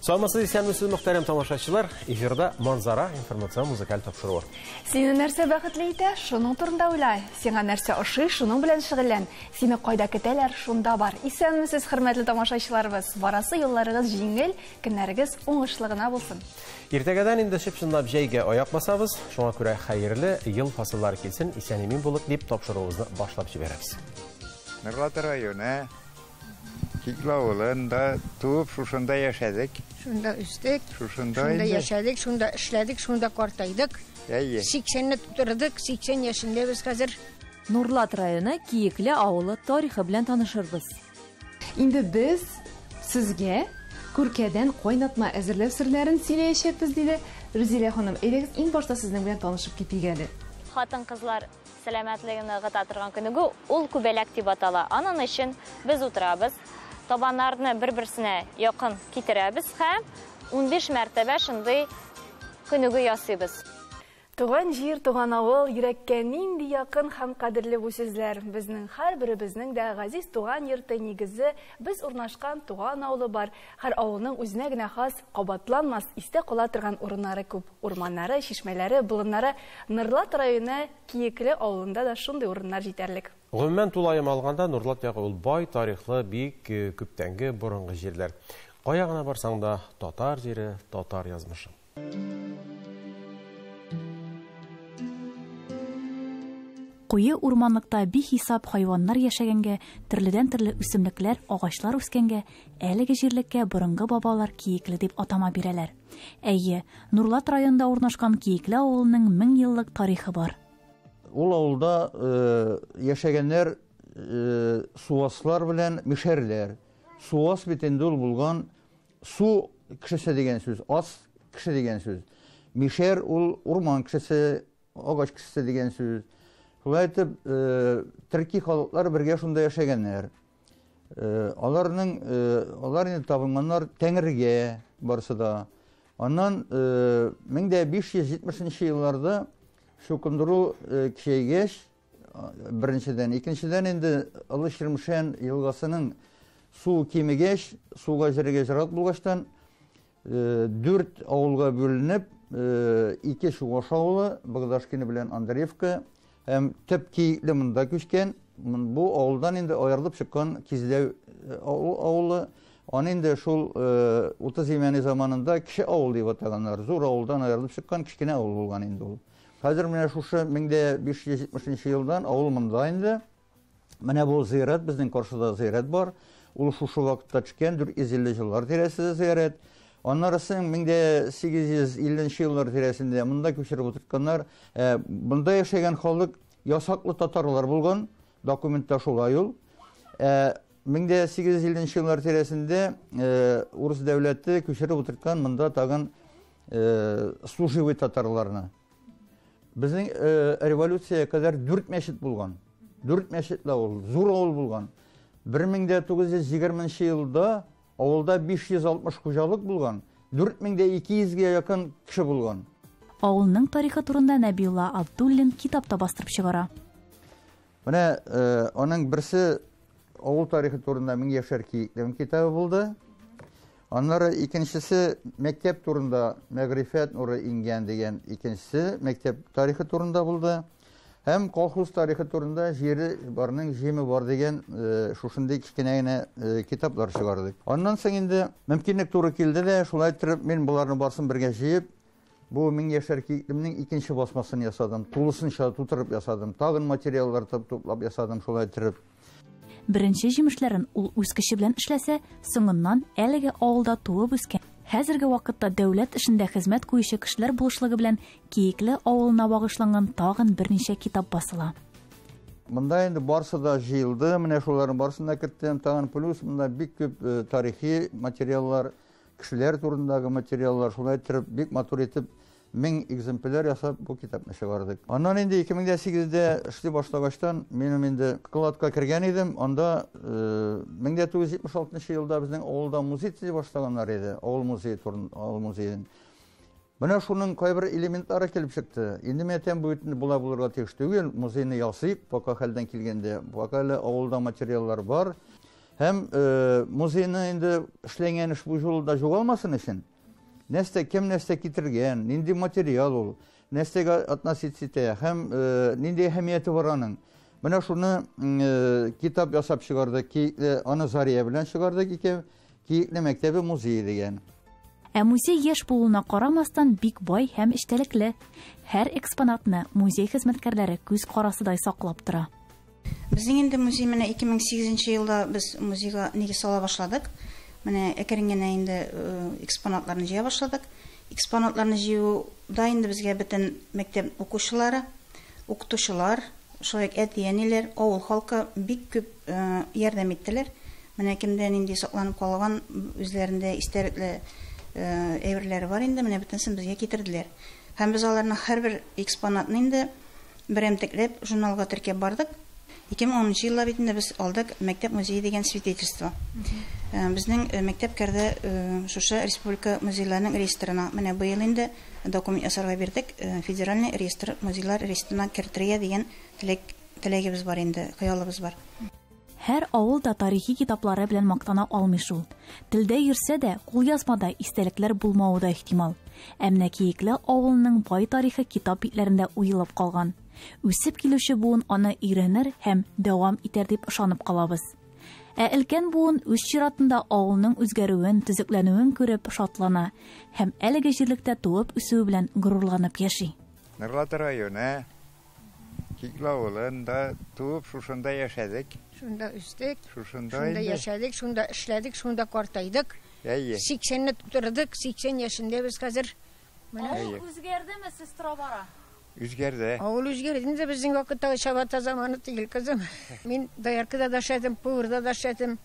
Саламатсыз, исәнмесез, мөхтәрәм тамашачылар. Эфирда Манзара информацион музыкаль тапшыруы. Сине нәрсә бәхетле итә, шуның турында уйлай. Сиңа нәрсә ошый, шуның белән шөгыльлән. Сине кайда көтәләр, шунда бар. Исәнмесез, хөрмәтле тамашачыларыбыз. Барасы юлларыгыз җиңел, көннәрегез уңышлы гына булсын. Иртәгәдән инде чып-чынлап җәйгә аяк басабыз. Шуңа күрә хәерле ел фасыллары килсен, исән-имин булыйк дип тапшыруыбызны башлап җибәрәбез. Нурлат районы Кикле авылында туып, шушында яшәдек. Шунда үстек, Шушында шунда инде. яшәдек, шунда эшләдек, шунда картайдык. Әйе. 80-не тутырдык, 80 яшендә без хәзер. Нурлат районы Киекле авылы тарихы белән танышырбыз. Инде без сезгә күркәдән кайнатма әзерләү серләрен сөйләячәкбез, диде Рузилә ханым. Әйдәгез, иң башта сезнең белән танышып китик әле. Хатын-кызлар сәламәтлеген ныгыта торган күнегү ул күбәләк дип атала. Аның өчен без утырабыз, табаннарны бер-берсенә якын китерәбез һәм 15 мәртәбә шундый күнегү ясыйбыз. Туган җир, туган авыл, йөрәккә нинди якын һәм кадерле бу сүзләр. Безнең һәрберебезнең дә газиз туган йорты нигезе, без урнашкан туган авылы бар. Һәр авылның үзенә генә хас, кабатланмас, истә кала торган урыннары күп. Урманнары, чишмәләре, болыннары. Нурлат районы Киекле авылында да шундый урыннар җитәрлек. Гомумән тулаем алганда Нурлат ягы ул бай тарихлы, бик күптәнге борынгы җирләр. Кая гына барсаң да татар җире, татар язмышы. Куе урманлыкта бихисап хайваннар яшәгәнгә, төрледән-төрле үсемлекләр, агачлар үскәнгә, әлеге җирлеккә борынгы бабалар Киекле дип атама бирәләр. Әйе, Нурлат районында урнашкан Киекле авылының 1000 еллык тарихы бар. Ул авылда яшәгәннәр суаслар белән мишәрләр. Суас бит инде ул булган су кешесе дигән сүз, ас кеше дигән сүз. Мишәр ул урман кешесе, агач кешесе дигән сүз. Шулай итеп, төрки халыклар бергә шунда яшәгәннәр. Алар инде табынганнар Тәңрегә барысы да. Аннан мең дә биш йөз җитмешенче елларда чукындыру көчәйгәч, беренчедән, икенчедән инде Олы Чирмешән елгасының су кимегәч, суга җиргә җырак булгачтан, 4 авылга бүленеп, 2 Чуаш авылы, Богдашкино белән Андреевка, һәм төп Киекле монда күчкән. Бу авылдан инде аерылып чыккан Кизләү авылы. Аны инде шул 30 Имәни заманында кече авыл дип атаганнар. Зур авылдан аерылып чыккан кечкенә авыл булган инде ул. Хәзер менә шушы мең дә биш йөз җитмешенче елдан авыл монда инде. Менә бу зыярат, безнең каршыда зыярат бар. Ул шушы вакытта төшкән, дүрт йөз илле еллар тирәсе зыярат. Аннары соң мең дә сигез йөз илленче еллар тирәсендә монда күчереп утыртканнар. Монда яшәгән халык ясаклы татарлар булган, документта шулай ул. Мең дә сигез йөз илленче еллар тирәсендә урыс дәүләте күчереп утырткан монда тагын служивый татарларны. Безнең революция кадәр 4 мәчет булган. 4 мәчетле авыл, зур авыл булган. Бер мең дә тугыз йөз егерменче елда авылда биш йөз алтмыш хуҗалык булган, дүрт мең дә ике йөзгә якын кеше булган. Авылның тарихы турында Нәбиулла Абдуллин китап та бастырып чыгара. Менә аның берсе авыл тарихы турында Мең яшәр Киеклем китабы булды. Аннары икенчесе мәктәп турында Мәгърифәт нуры иңгән дигән икенчесе мәктәп тарихы турында булды. Һәм колхоз тарихы турында җире барның җиме бар дигән шушындый кечкенә генә китаплар чыгардык. Аннан соң инде мөмкинлек туры килде дә, шулай итеп мин боларны барсын бергә җыеп, бу Мең яшәр Киеклемнең икенче басмасын ясадым, тулысынча тутырып ясадым, тагын материаллар туплап ясадым, шулай итеп. Беренче җимешләрен ул үз көче белән эшләсә, соңыннан әлеге авылда туып үскән. Хәзерге вакытта дәүләт эшендә хезмәт куючы кешеләр булышлыгы белән Киекле авылына багышланган тагын берничә китап басыла. Монда инде барсы да җыелды, менә шуларның барысын да керттем. Тагын плюс монда бик күп тарихи материаллар, кешеләр турындагы материаллар, шулай итеп бик матур итеп 1000 экземпляр ясап бу китапны чыгардык. Аннан инде ике мең дә сигездә эшли башлагачтан минем инде складка кергән идем. Анда мең дә тугыз йөз җитмеш алтынчы елда безнең авылда музей төзи башлаганнар иде, авыл музее турын, авыл музеен. Менә шуның кайбер элементлары килеп чыкты. Инде мен әйтәм, бу бит инде болай булырга тиеш түгел. Музейны ясыйк, пока хәлдән килгәндә, пока әле авылда материаллар бар. Һәм музейны инде эшләнгән эш бу юлы да югалмасын өчен, нәрсә кем нәрсә китергән, нинди материал ул, нәрсәгә относиться итә һәм нинди әһәмияте бар аның. Менә шуны китап ясап чыгардык, аны Зария белән чыгардык икән, Киекле мәктәбе музее дигән. Ә музей яшь булуына карамастан бик бай һәм эчтәлекле. Һәр экспонатны музей хезмәткәрләре күз карасыдай саклап тора. Безнең инде музей менә 2008 елда без музейга нигез сала башладык. Менә әкрен генә инде экспонатларны җыя башладык. Экспонатларны җыюда инде безгә бөтен мәктәп укучылары, укытучылар, шулай ук әти-әниләр, авыл халкы бик күп ярдәм иттеләр. Менә кемдә нинди сакланып калган үзләрендә истәлекле әйберләре бар инде, менә бөтенесен безгә китерделәр. Һәм без аларның һәрбер экспонатын инде берәмтекләп журналга теркәп бардык. 2010 елда бит инде без алдык мәктәп музее дигән свидетельство. Безнең мәктәп керде шушы республика музейларының реестрына. Менә быел инде документ ясарга бирдек, федеральный реестр музейлар реестрына кертергә дигән теләк теләгебез бар инде, хыялыбыз бар. Һәр авыл да тарихи китаплары белән мактана алмый шул. Телдә йөрсә дә, кулъязмада истәлекләр булмавы да ихтимал. Ә менә Киекле авылының бай тарихы китап битләрендә уелып калган. Үсеп килүче буын аны өйрәнер һәм дәвам итәр дип ышанып калабыз. Ә өлкән буын үз чиратында авылның үзгәрүен, төзекләнүен күреп шатлана һәм әлеге җирлектә туып үсүе белән горурланып яши. Нурлат районы Кикле авылында туып, шушында яшәдек. Шунда үстек, Шушында шунда инде. яшәдек, шунда эшләдек, шунда картайдык. Әйе. 80-не тутырдык, 80 яшендә без хәзер. Менә. Әйе. Үзгәрдеме сез тора бара? Үзгәрде. Авыл үзгәрде инде, безнең вакыттагы чабата заманы түгел, кызым. Мин дояркада да эшләдем, поварда да эшләдем.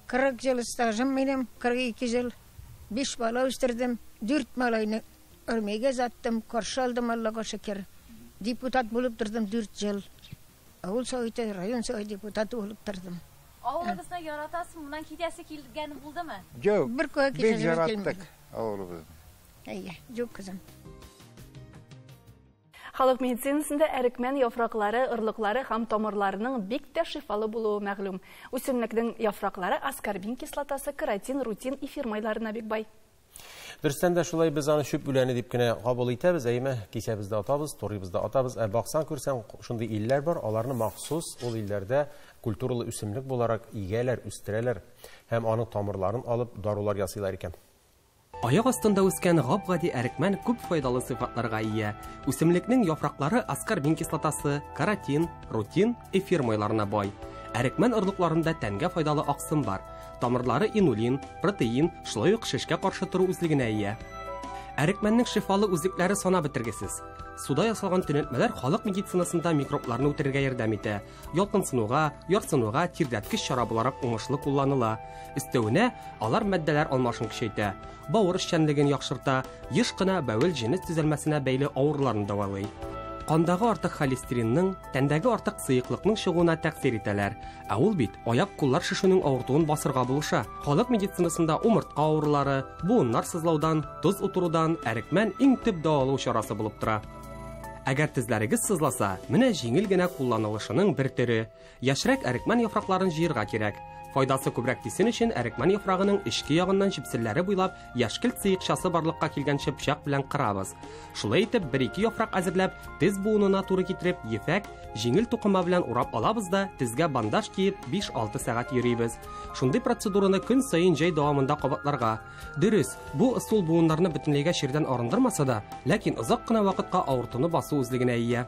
40 ел стажым минем, 42 ел. 5 бала үстердем, 4 малайны армиягә озаттым, каршы алдым, Аллага шөкер. Депутат булып тордым 4 ел. Авыл советы, район советы депутаты булып тордым. Авылыгызны яратасызмы? Моннан китәсе килгән булдымы? Юк, Бер кая бик китәсебез яраттык килмәде. авылыбызны. Әйе, юк, кызым. Халык медицинасында әрекмән яфраклары, орлыклары һәм тамырларының бик тә шифалы булуы мәгълүм. Үсемлекнең яфраклары аскорбин кислотасы, каротин, рутин, эфир майларына бик бай. Дөрестән дә шулай, без аны чүп үләне дип кенә кабул итәбез, әйме, кисәбез дә атабыз, турыйбыз да атабыз. Ә баксаң күрсәң, шундый илләр бар, аларны махсус ул илләрдә культуралы үсемлек буларак игәләр, үстерәләр һәм аның тамырларын алып дарулар ясыйлар икән. Аяк астында үскән гап-гади әрекмән күп файдалы сыйфатларга ия. Үсемлекнең яфраклары аскорбин кислотасы, каротин, рутин, эфир майларына бай. Әрекмән орлыкларында тәнгә файдалы аксым бар. Тамырлары инулин, протеин, шулай ук шешкә каршы тору үзлегенә ия. Әрекмәннең шифалы үзлекләре санап бетергесез. Суда ясалган төнәтмәләр халык медицинасында микробларны үтерергә ярдәм итә. Ялкынсынуга, ярсынуга тирләткеч чара буларак уңышлы кулланыла. Өстәвенә, алар матдәләр алмашын көчәйтә, бавыр эшчәнлеген яхшырта, еш кына бәвел җенес төзәлмәсенә бәйле авыруларны дәвалый. Кандагы артык холестеринның, тәндәге артык сыеклыкның чыгуына тәэсир итәләр. Ә ул бит аяк-куллар шешүнең авыртуын басырга булыша. Халык медицинасында умыртка авырулары, буыннар сызлаудан, тоз утырудан әрекмән иң төп дәвалау чарасы булып тора. Әгәр тезләрегез сызласа, менә җиңел генә кулланылышының бер төре. Яшьрәк әрекмән яфракларын җыярга кирәк. Файдасы күбрәк тисен өчен әрекмән яфрагының эчке ягыннан җепселләре буйлап яшькелт сыекчасы барлыкка килгәнче пычак белән кырабыз. Шулай итеп, бер-ике яфрак әзерләп, тез буынына туры китереп, ефәк, җиңел тукыма белән урап алабыз да, тезгә бандаж киеп, 5-6 сәгать йөрибез. Шундый процедураны көн саен җәй дәвамында кабатларга. Дөрес, бу ысул буыннарны бөтенләйгә чирдән арындырмаса да, ләкин озак кына вакытка авыртуны басу үзлегенә ия.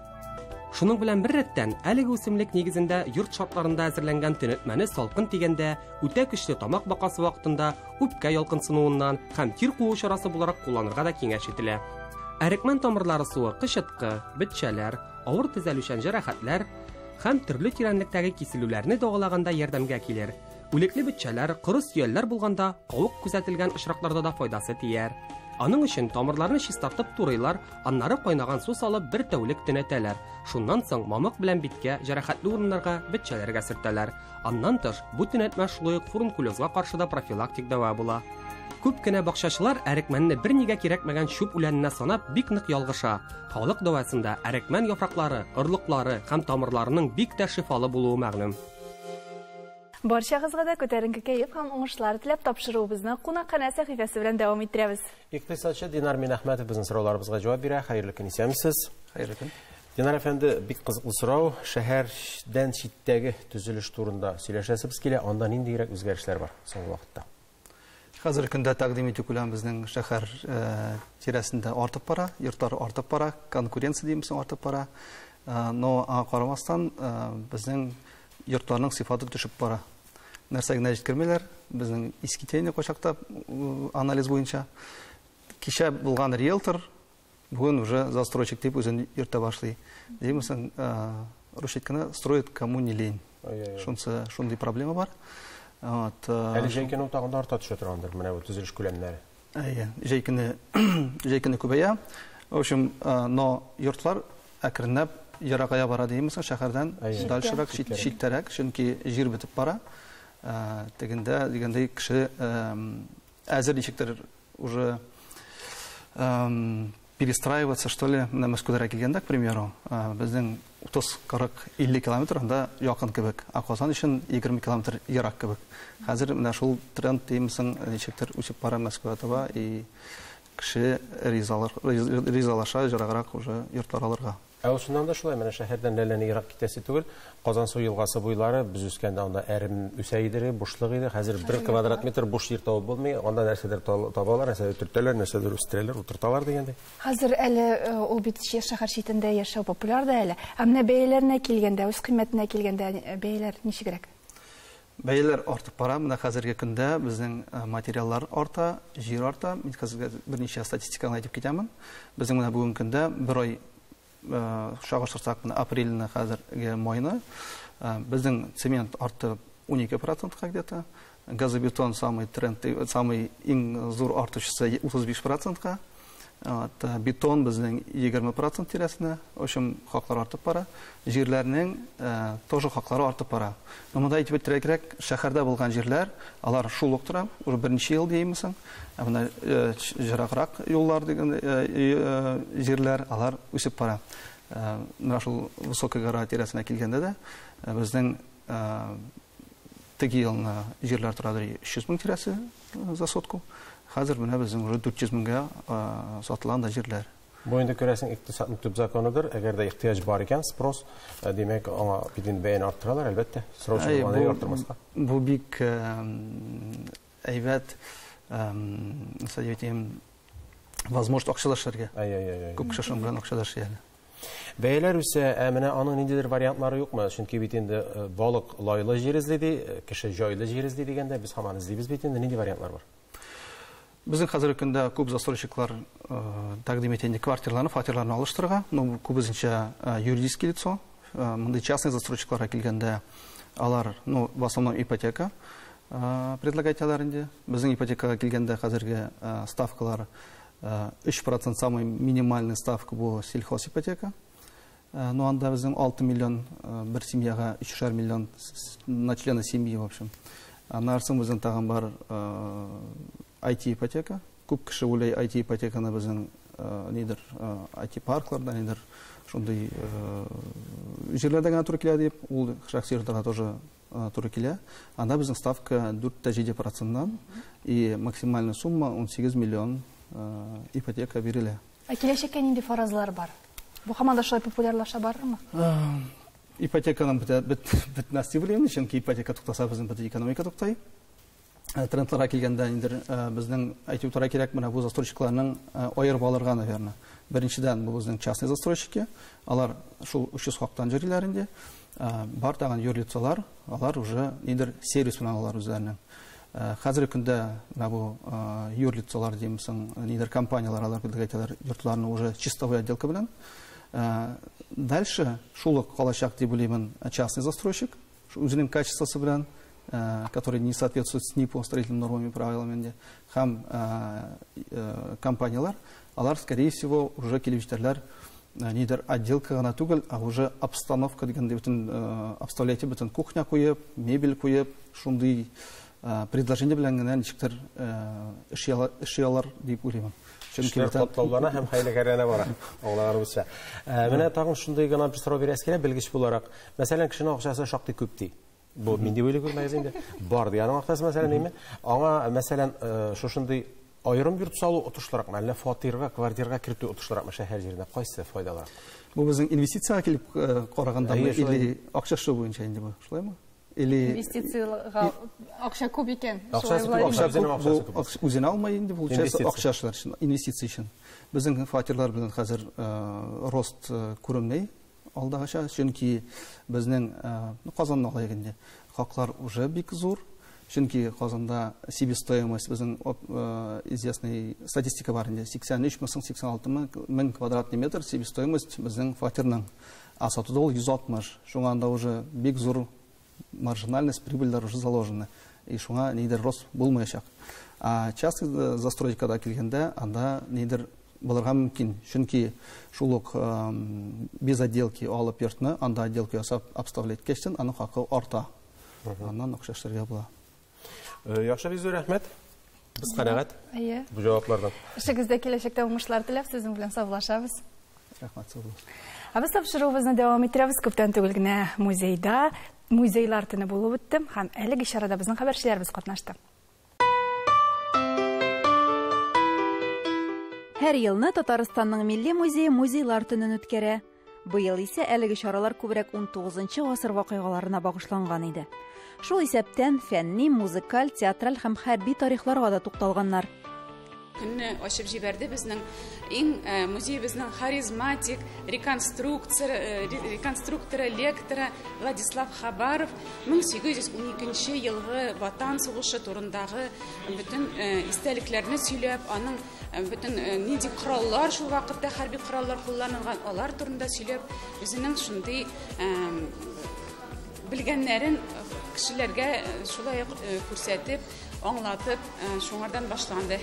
Шуның белән бер рәттән, әлеге үсемлек нигезендә йорт шартларында әзерләнгән төнәтмәне салкын тигәндә, үтә көчле тамак бакасы вакытында, үпкә ялкынсынуыннан һәм тир куу чарасы буларак кулланырга да киңәш ителә. Әрекмән тамырлары суы кычыткы, бетчәләр, авыр төзәлүчән җәрәхәтләр һәм төрле тирәнлектәге киселүләрне дәвалаганда ярдәмгә килер. Үлекле бетчәләр, коры сөялләр булганда, кавык күзәтелгән очракларда да файдасы тияр. Аның өчен тамырларны чистартып турыйлар, аннары кайнаган су салып бер тәүлек төнәтәләр. Шуннан соң мамык белән биткә, җәрәхәтле урыннарга, бетчәләргә сөртәләр. Аннан тыш, бу төнәтмә шулай ук фурункулезга каршы да профилактик дәва була. Күп кенә бакчачылар әрекмәнне бернигә кирәкмәгән чүп үләненә санап бик нык ялгыша. Халык дәвасында әрекмән яфраклары, орлыклары һәм тамырларының бик тә шифалы булуы мәгълүм. Барчагызга да күтәренке кәеф һәм уңышлар теләп тапшыруыбызны кунакханә сәхифәсе белән дәвам иттерәбез. Икътисадчы Динар Минәхмәтов безнең сорауларыбызга җавап бирә. Хәерле көн, исәнмесез. Хәерле көн. Динар әфәнде, бик кызыклы сорау. Шәһәрдән читтәге төзелеш турында сөйләшәсебез килә. Анда ниндирәк үзгәрешләр бар соңгы вакытта? Хәзерге көндә тәкъдим итү күләме безнең шәһәр тирәсендә артып бара, йортлар артып бара, конкуренция димсең артып бара. Но аңа карамастан, безнең йортларның сыйфаты төшеп бара. Нәрсә генә җиткермиләр, безнең искитәйне кайчакта анализ буенча. Кичә булган риэлтор бүген уже застройщик дип үзен йөртә башлый. Димсең, русча әйткәндә, строит кому не лень. Шунысы шундый проблема бар. Вот. Әле җәй көне тагын да арта төшә торгандыр, менә бу төзелеш күләмнәре. Әйе, җәй көне күбәя. В общем, но йортлар әкренләп ерагая бара димсең, шәһәрдән дальшерак, читтәрәк, чөнки җир бетеп бара. Тегендә дигәндәй кеше әзер ничектер уже перестраиваться, что ли, менә Мәскәүдәрәк килгәндә, к примеру, безнең 30, 40, 50 километр анда якын кебек, ә Казан өчен 20 километр ерак кебек. Хәзер менә шул тренд димсең, ничектер үсеп бара Мәскәүгә таба, и кеше ризалаша ераграк уже йортлар алырга. Ә ул чыннан да шулай, менә шәһәрдән әллә ни ерак китәсе түгел. Казансу елгасы буйлары, без үскәндә анда әрем үсә иде, бушлык иде. Хәзер бер квадрат метр буш җир табып булмый. Анда нәрсәдер табалар, нәрсәдер төртәләр, нәрсәдер үстерәләр, утырталар дигәндәй. Хәзер әле ул бит шәһәр читендә яшәү популяр да әле. Ә менә бәяләренә килгәндә, үз кыйммәтенә килгәндә бәяләр ничегрәк? Бәяләр артып бара. Менә хәзерге көндә безнең материаллар арта, җир арта. Мин хәзергә берничә статистиканы әйтеп китәмен. Безнең менә бүгенге көндә бер ай чагыштырсак, менә апрельне хәзерге майны, безнең цемент артты 12%-ка где-то, газобетон самый тренд, самый иң зур артучысы 35%-ка, бетон безнең 20% тирәсенә, в общем, хаклар артып бара. Җирләрнең тоже хаклары артып бара. Но монда әйтеп үтәргә кирәк, шәһәрдә булган җирләр, алар шул ук тора, уже берничә ел димсең. Ә менә ераграк юллар дигән җирләр, алар үсеп бара. Менә шул Высокая гора тирәсенә килгәндә дә, безнең теге елны җирләр торадыр 300 мең тирәсе за сотку. Хәзер менә безнең уже 400 меңгә сатылган да җирләр. Бу инде күрәсең икътисадның төп законыдыр. Әгәр дә ихтыяҗ бар икән, спрос, димәк, аңа бит инде бәяне арттыралар, әлбәттә. Сорау чыгуны арттырмаска. Бу бик әйбәт, нәрсә дип әйтим, возможность акчалар эшләргә. Күп кеше шуның белән акчалар эшли әле. Бәяләр үсә, ә менә аның ниндидер вариантлары юкмы? Чөнки бит инде балык лайлы җир эзли ди, кеше җайлы җир эзли дигәндә без һаман эзлибез бит инде, нинди вариантлар бар? Безнең хәзерге көндә күп застройщиклар тәкъдим итә инде квартираларны, фатирларны алыштырырга, но күбесенчә юридический лицо, мондый частный застройщикларга килгәндә алар, в основном ипотека предлагать итәләр инде. Безнең ипотекага килгәндә хәзерге ставкалар 3% самый минимальный ставка бу сельхозипотека. Но анда безнең 6 миллион бер семьяга, өчәр миллион на члена семьи, в общем. Аннан соң безнең тагын бар ай ти ипотека. Күп кеше уйлый ай ти ипотеканы безнең нидер ай ти паркларда, нидер шундый җирләрдә генә туры килә дип, ул шәхси йортларга тоже туры килә. Анда безнең ставка дүрт тә җиде проценттан и максимальная сумма 18 миллион ипотека бирелә. Ә киләчәккә нинди фаразлар бар? Бу һаман да шулай популярлаша барырмы? Ипотеканың бетмәс дип уйлыйм, чөнки ипотека туктаса, безнең бөтен экономика туктый. Трендларга килгәндә инде безнең әйтеп утырырга кирәк, менә бу застройщикларның аерып алырга, наверное. Беренчедән, бу безнең частный застройщики, алар шул 300 хактан йөриләр инде. Бар тагын юрлицалар, алар уже нидер сервис белән алар үзләренең. Хәзерге көндә менә бу юрлицалар димсең, нидер компаниялар алар предлагать итәләр йортларны уже чистовой отделка белән. Дальше шул ук калачак дип уйлыймын частный застройщик, үзенең качествосы белән, который не соответствует СНИПу, строительным нормам и правилам инде, һәм компаниялар, алар, скорее всего, уже килеп җитәрләр, нидер отделка гына түгел, а уже обстановка дигәндәй бөтен обставляйте, бөтен кухня куеп, мебель куеп, шундый предложение белән генә ничектер эшли алар дип уйлыйм. Чөнки Эшләр бөтен катлаулана һәм хәйләкәрләнә бара, аңларыбызча. Менә тагын шундый гына бер сорау бирәсе килә, белгеч буларак. Мәсәлән, кешенең акчасы шактый күп ди. Бу мин дип уйлый күрмәгез инде. Бар ди аның акчасы, мәсәлән, әйме? Аңа, мәсәлән, шушындый аерым йорт салу отышлыракмы, әллә фатирга, квартирга кертү отышлыракмы шәһәр җиренә? Кайсы файдалырак? Бу безнең инвестициягә килеп караганда, или акча эшләү буенча инде бу, шулаймы? Или инвестициягә акча күп икән. Акчасы күп, бу үзенә алмый инде, получается, акча эшләр өчен, инвестиция өчен. Безнең фатирлар белән хәзер рост күренми алдагыча, чөнки безнең Казанны алыйк инде, хаклар уже бик зур. Чөнки Казанда себестоимость безнең известный статистика бар инде, 83 мең, 86 мең квадратный метр себестоимость безнең фатирның. А сатуда ул 160. Шуңа анда уже бик зур маржинальность, прибыльләр уже заложены. И шуңа нидер рост булмаячак. А частный застройкада килгәндә, анда нидер булырга мөмкин. Чөнки шул ук без отделки алып йортны, анда отделка ясап обставлять иткәчтен, аның хакы арта. Аннан акча эшләргә була. Яхшы, бик зур рәхмәт. Без канәгать бу җаваплардан. Эшегездә киләчәктә уңышлар теләп, сезнең белән саубуллашабыз. Рәхмәт, сау булыгыз. Ә без тапшыруыбызны дәвам иттерәбез. Күптән түгел генә музейда музейлар төне булып үтте һәм әлеге чарада безнең хәбәрчеләребез катнашты. Һәр елны Татарстанның Милли музее музейлар төнен үткәрә. Быел исә әлеге чаралар күбрәк 19 гасыр вакыйгаларына багышланган иде. Шул исәптән фәнни, музыкаль, театраль һәм хәрби тарихларга да тукталганнар. Көнне ачып җибәрде безнең иң музеебезнең харизматик реконструкторы, лекторы Владислав Хабаров 1812 елгы Ватан сугышы турындагы бөтен истәлекләрне сөйләп, аның бөтен нинди кораллар шул вакытта хәрби кораллар кулланылган, алар турында сөйләп, үзенең шундый белгәннәрен кешеләргә шулай ук күрсәтеп, аңлатып, шуңардан башланды.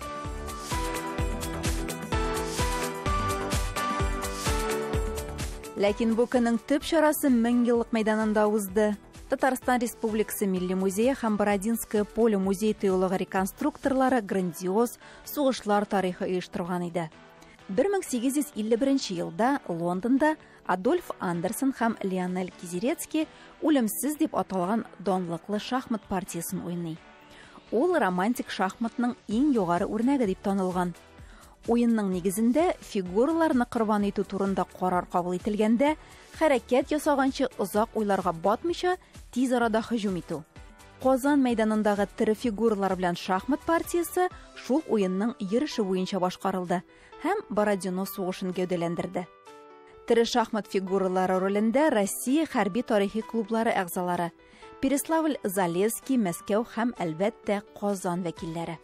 Ләкин бу көннең төп чарасы 1000 еллык мәйданында узды. Татарстан Республикасы Милли музее һәм Бородинское поле музей тыюлыгы реконструкторлары грандиоз сугышлар тарихы оештырган иде. 1851 елда Лондонда Адольф Андерсон һәм Леонель Кизерецкий үлемсез дип аталган данлыклы шахмат партиясен уйный. Ул романтик шахматның иң югары үрнәге дип танылган. Уенның нигезендә фигураларны корбан итү турында карар кабул ителгәндә, хәрәкәт ясаганчы озак уйларга батмыйча тиз арада һөҗүм итү. Казан мәйданындагы тере фигуралар белән шахмат партиясе шул уенның йөреше буенча башкарылды һәм Бородино сугышын гәүдәләндерде. Тере шахмат фигуралары ролендә Россия хәрби тарихи клублары әгъзалары, Переславль, Залесский, Мәскәү һәм әлбәттә Казан вәкилләре.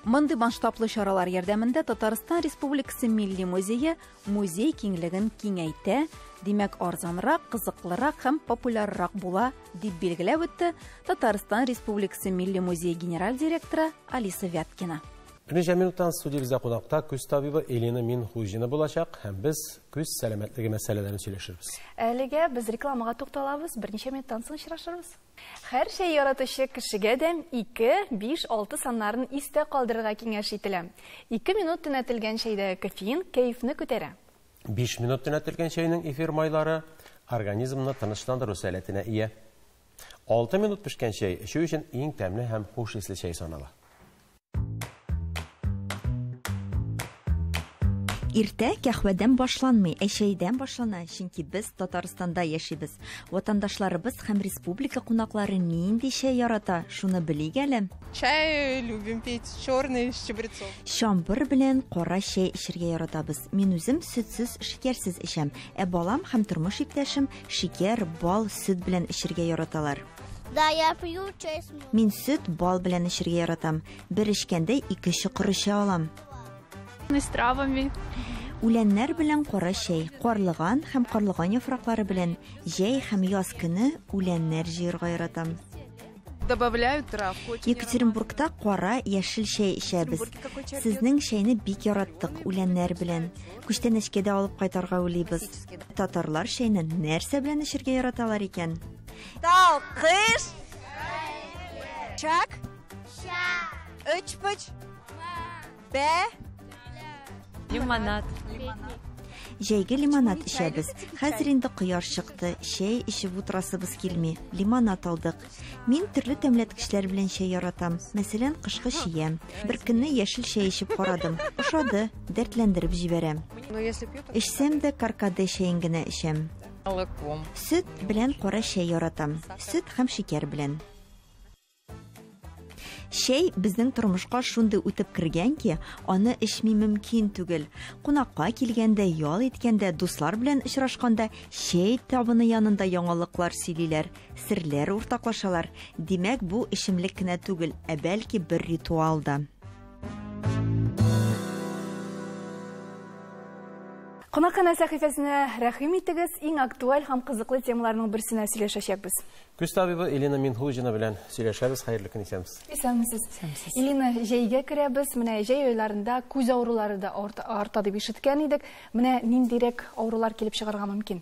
Мондый масштаблы чаралар ярдәмендә Татарстан Республикасы Милли музее музей киңлеген киңәйтә, димәк арзанрак, кызыклырак һәм популяррак була, дип билгеләп үтте Татарстан Республикасы Милли музее генераль директоры Алиса Вяткина. Берничә минуттан студиябездә кунакта күз табибы Элина Минхуҗина булачак һәм без күз сәламәтлеге мәсьәләләрен сөйләшербез. Әлегә без рекламага тукталабыз, берничә минуттан соң очрашырбыз. Һәр чәй яратучы кешегә дә 2, 5, 6 саннарын истә калдырырга киңәш ителә. 2 минут төнәтелгән чәйдә кофеин кәефне күтәрә. 5 минут төнәтелгән чәйнең эфир майлары организмны тынычландыру сәләтенә ия. 6 минут пешкән чәй эчү өчен иң тәмле һәм хуш исле чәй санала. Иртә кәһвәдән башланмый, ә чәйдән башлана, чөнки без Татарстанда яшибез. Ватандашларыбыз һәм республика кунаклары нинди чәй ярата, шуны белик әле. Чай любим пить, черный с чабрецом. Чамбыр белән кара чәй эчәргә яратабыз. Мин үзем сөтсез, шикәрсез эчәм, ә балам һәм тормыш иптәшем шикәр, бал, сөт белән эчәргә яраталар. Да, я пью чай с молоком. Мин сөт, бал белән эчәргә яратам. Бер эчкәндә 2 чокыр эчә алам. С травами. Үләннәр белән кара чәй, карлыган һәм карлыган яфраклары белән җәй һәм яз көне үләннәр җыярга яратам. Добавляю трав. Екатеринбургта кара яшел чәй эчәбез. Сезнең чәйне бик яраттык үләннәр белән. Күчтәнәчкә дә алып кайтарга уйлыйбыз. Татарлар чәйне нәрсә белән эчәргә яраталар икән? Талкыш. Чак. Өчпоч. Бә. Лимонад. Җәйге лимонад эчәбез. Хәзер инде кояш чыкты, чәй эчеп утырасыбыз килми. Лимонад алдык. Мин төрле тәмләткечләр белән чәй яратам. Мәсәлән, кышкы чия. Бер көнне яшел чәй эчеп карадым. Ошады, дәртләндереп җибәрә. Эчсәм дә каркаде чәен генә эчәм. Сөт белән кара чәй яратам. Сөт һәм шикәр белән. Чәй безнең тормышка шундый үтеп кергән ки, аны эчми мөмкин түгел. Кунакка килгәндә, ял иткәндә, дуслар белән очрашканда чәй табыны янында яңалыклар сөйлиләр, серләр уртаклашалар. Димәк, бу эчемлек кенә түгел, ә бәлки бер ритуал да. Кунакханә сәхифәсенә рәхим итегез, иң актуаль һәм кызыклы темаларның берсенә сөйләшәчәкбез. Күз табибы Элина Минһуҗина белән сөйләшәбез. Хәерле көн, исәнмесез. Исәнмесез. Элина, җәйгә керәбез. Менә җәй айларында күз авырулары да арта дип ишеткән идек. Менә ниндирәк авырулар килеп чыгарга мөмкин?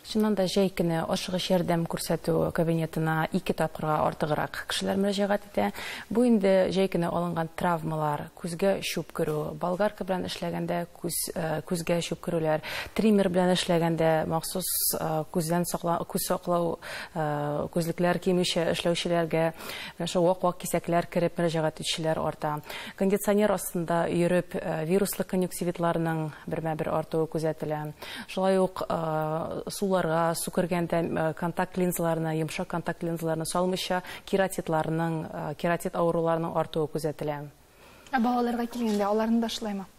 Чыннан да җәй көне ашыгыч ярдәм күрсәтү кабинетына 2 тапкырга артыграк кешеләр мөрәҗәгать итә. Бу инде җәй көне алынган травмалар, күзгә чүп керү, болгарка белән эшләгәндә күзгә чүп керүләр, триммер белән эшләгәндә махсус күздән күз саклау күзлекләр кимичә эшләүчеләргә менә шул вак-вак кисәкләр кереп мөрәҗәгать итүчеләр арта. Кондиционер астында йөреп вируслы конъюнктивитларның бермә-бер артуы күзәтелә. Шулай ук суларга су кергәндә контакт линзаларны, йомшак контакт линзаларны салмыйча кератитларның, кератит авыруларының артуы күзәтелә. Ә балаларга килгәндә аларны да шулаймы?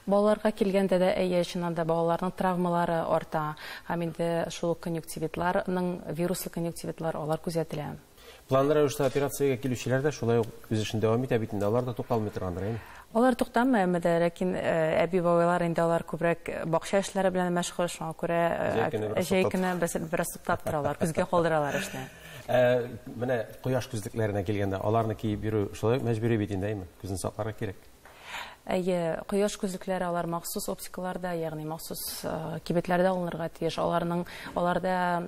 Балаларга килгәндә дә, әйе, чыннан да балаларның травмалары арта. Һәм инде шул конъюнктивитларның, вируслы конъюнктивитлар алар күзәтелә. Планлы рәвештә операциягә килүчеләр дә шулай ук үз эшен дәвам итә бит инде, алар да тукталмый торгандыр, әйеме? Алар туктамый, әмма дә, ләкин әби-бабайлар инде алар күбрәк бакча эшләре белән мәшгуль, шуңа күрә җәй көне бераз туктап торалар, көзгә калдыралар эшне. Менә кояш күзлекләренә килгәндә, аларны киеп йөрү шулай ук мәҗбүри бит инде, әйеме? Күзне сакларга кирәк. Әйе, кояш күзлекләре алар махсус оптикаларда, ягъни махсус кибетләрдә алынырга тиеш. Аларда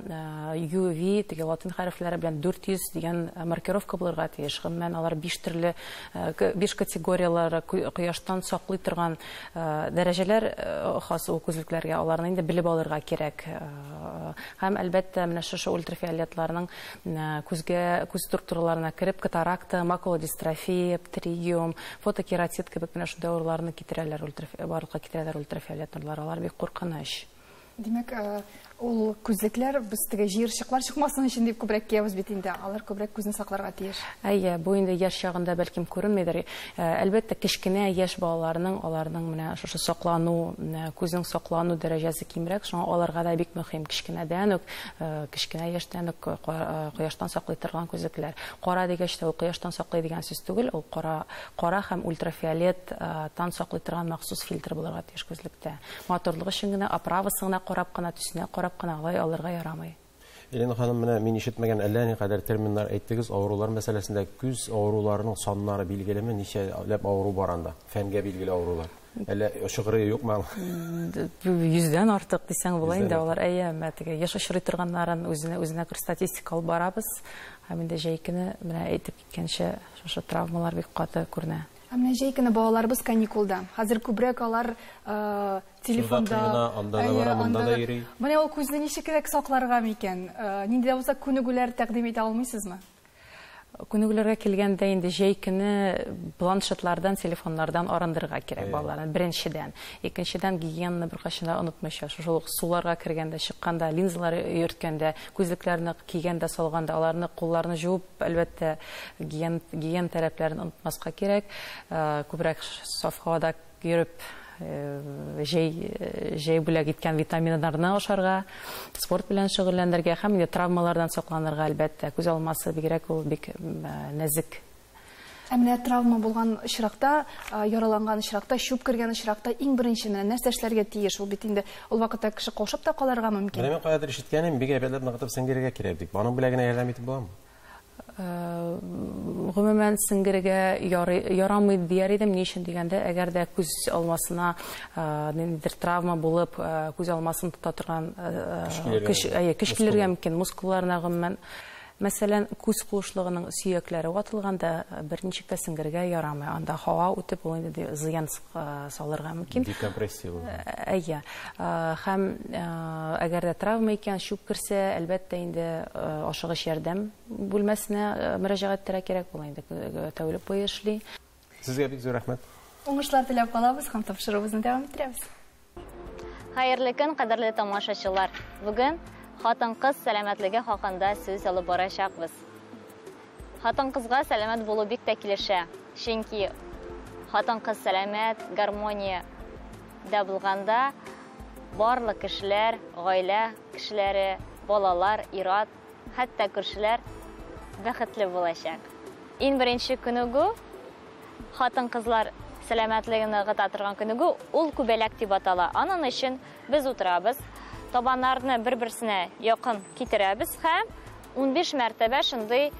UV, теге латин хәрефләре белән 400 дигән маркировка булырга тиеш. Гомумән, алар 5 төрле, 5 категорияләре кояштан саклый торган дәрәҗәләр хас ул күзлекләргә, аларны инде белеп алырга кирәк. Һәм әлбәттә, менә шушы ультрафиолетларның күзгә, күз структураларына кереп, катаракта, макулодистрофия, птеригиум, фотокератит кебек менә шундый авыруларны китерәләр, барлыкка китерәләр ультрафиолет нурлар, алар бик куркыныч. Димәк, ул күзлекләр без теге җыерчыклар чыкмасын өчен дип күбрәк киябез бит инде, алар күбрәк күзне сакларга тиеш. Әйе, бу инде яшь чагында бәлкем күренмидер. Әлбәттә, кечкенә яшь балаларның, аларның менә шушы саклану, күзнең саклану дәрәҗәсе кимрәк, шуңа аларга да бик мөһим кечкенәдән үк, кечкенә яшьтән үк кояштан саклый торган күзлекләр. Кара дигәч тә ул кояштан саклый дигән сүз түгел, ул кара һәм ультрафиолеттан саклый торган махсус фильтр булырга тиеш күзлектә. Матурлык өчен генә, оправасы гына карап кына, төсенә карап кына алай алырга ярамый. Елена ханым, менә мин ишетмәгән әллә ни кадәр терминнар әйттегез, авырулар мәсьәләсендә күз авыруларының саннары билгелеме, ничәләп авыру бар анда? Фәнгә билгеле авырулар. Әллә чыгыры юкмы? 100-дән артык дисәң була инде алар. Әйе, әмма теге еш очрый торганнарын үзенә күрә статистика алып барабыз. Һәм инде җәй көне менә әйтеп киткәнчә, шушы травмалар бик каты күренә. Ә менә җәй көне балаларыбыз каникулда. Хәзер күбрәк алар телефонда, анда да бара, монда да йөри. Менә ул күзне ничегрәк сакларга микән? Нинди дә булса күнегүләр тәкъдим итә алмыйсызмы? Күнегүләргә килгәндә инде җәй көне планшетлардан, телефоннардан арындырырга кирәк балаларны, беренчедән. Икенчедән, гигиенаны беркайчан да онытмыйча, шул ук суларга кергәндә, чыкканда, линзалар йөрткәндә, күзлекләрне кигәндә, салганда, аларны кулларны жуып, әлбәттә, гигиена таләпләрен онытмаска кирәк. Күбрәк саф һавада йөреп, җәй бүләк иткән витаминнарны ашарга, спорт белән шөгыльләнергә һәм инде травмалардан сакланырга, әлбәттә. Күз алмасы бигрәк ул бик нәзек. Ә менә травма булган очракта, яраланган очракта, чүп кергән очракта иң беренче менә нәрсә эшләргә тиеш? Ул бит инде ул вакытта кеше каушап та калырга мөмкин. Менә мин каядыр ишеткәнем, бик әйбәтләп ныгытып сеңгерергә кирәк дип. Аның белән генә ярдәм итеп буламы? Гомумән сеңгерергә ярамый дияр идем. Ни өчен дигәндә, әгәр дә күз алмасына ниндидер травма булып, күз алмасын тота торган көч килергә мөмкин, мускулларына гомумән. Мәсәлән, күз куышлыгының сөякләре ватылганда берничек тә сеңгергә ярамый. Анда һава үтеп, ул инде зыян салырга мөмкин. Декомпрессия ул. Әйе. Һәм әгәр дә травма икән, чүп керсә, әлбәттә инде ашыгыч ярдәм бүлмәсенә мөрәҗәгать итәргә кирәк, ул инде тәүлек буе эшли. Сезгә бик зур рәхмәт. Уңышлар теләп калабыз һәм тапшыруыбызны дәвам иттерәбез. Хәерле көн, кадерле тамашачылар. Бүген хатын-кыз сәламәтлеге хакында сүз алып барачакбыз. Хатын-кызга сәламәт булу бик тә килешә. Чөнки хатын-кыз сәламәт, гармония дә булганда барлык кешеләр, гаилә кешеләре, балалар, ир-ат, хәтта күршеләр бәхетле булачак. Иң беренче күнегү хатын-кызлар сәламәтлеген ныгыта торган күнегү, ул күбәләк дип атала. Аның өчен без утырабыз, табаннарны бер-берсенә якын китерәбез һәм 15 мәртәбә шундый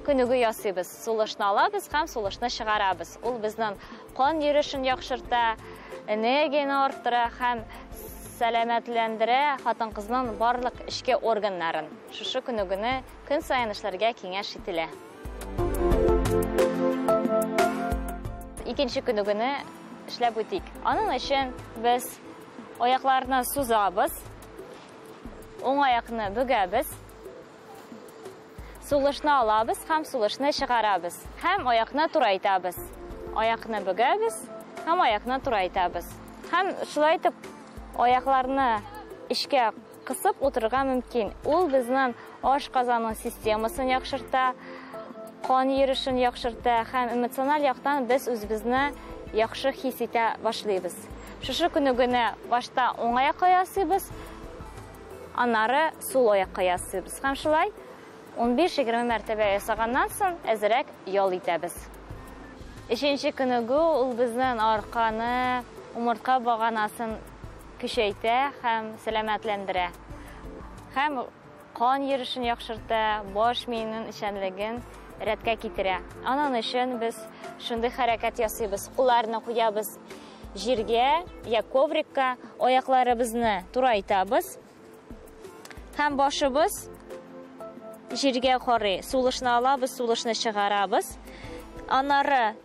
күнегү ясыйбыз. Сулышны алабыз һәм сулышны чыгарабыз. Ул безнең кан йөрешен яхшырта, энергияне арттыра һәм сәламәтләндерә хатын-кызның барлык эчке органнарын. Шушы күнегүне көн саен эшләргә киңәш ителә. Икенче күнегүне эшләп үтик. Аның өчен без аякларны сузабыз, уң аякны бөгәбез, сулышны алабыз һәм сулышны чыгарабыз. Һәм аякны турайтабыз. Аякны бөгәбез һәм аякны турайтабыз. Һәм шулай итеп аякларны эчкә кысып утырырга мөмкин. Ул безнең ашказаны системасын яхшырта, кан йөрешен яхшырта һәм эмоциональ яктан без үзебезне яхшы хис итә башлыйбыз. Шушы күнегүне башта уң аякка ясыйбыз, аннары сул аякка ясыйбыз. Һәм шулай 15-20 мәртәбә ясаганнан соң әзрәк ял итәбез. Өченче күнегү ул безнең арканы, умыртка баганасын көчәйтә һәм сәламәтләндерә. Һәм кан йөрешен яхшырта, баш миенең эшчәнлеген рәткә китерә. Аның өчен без шундый хәрәкәт ясыйбыз. Кулларны куябыз җиргә я коврикка, аякларыбызны турайтабыз. Һәм башыбыз җиргә карый. Сулышны алабыз, сулышны чыгарабыз. Аннары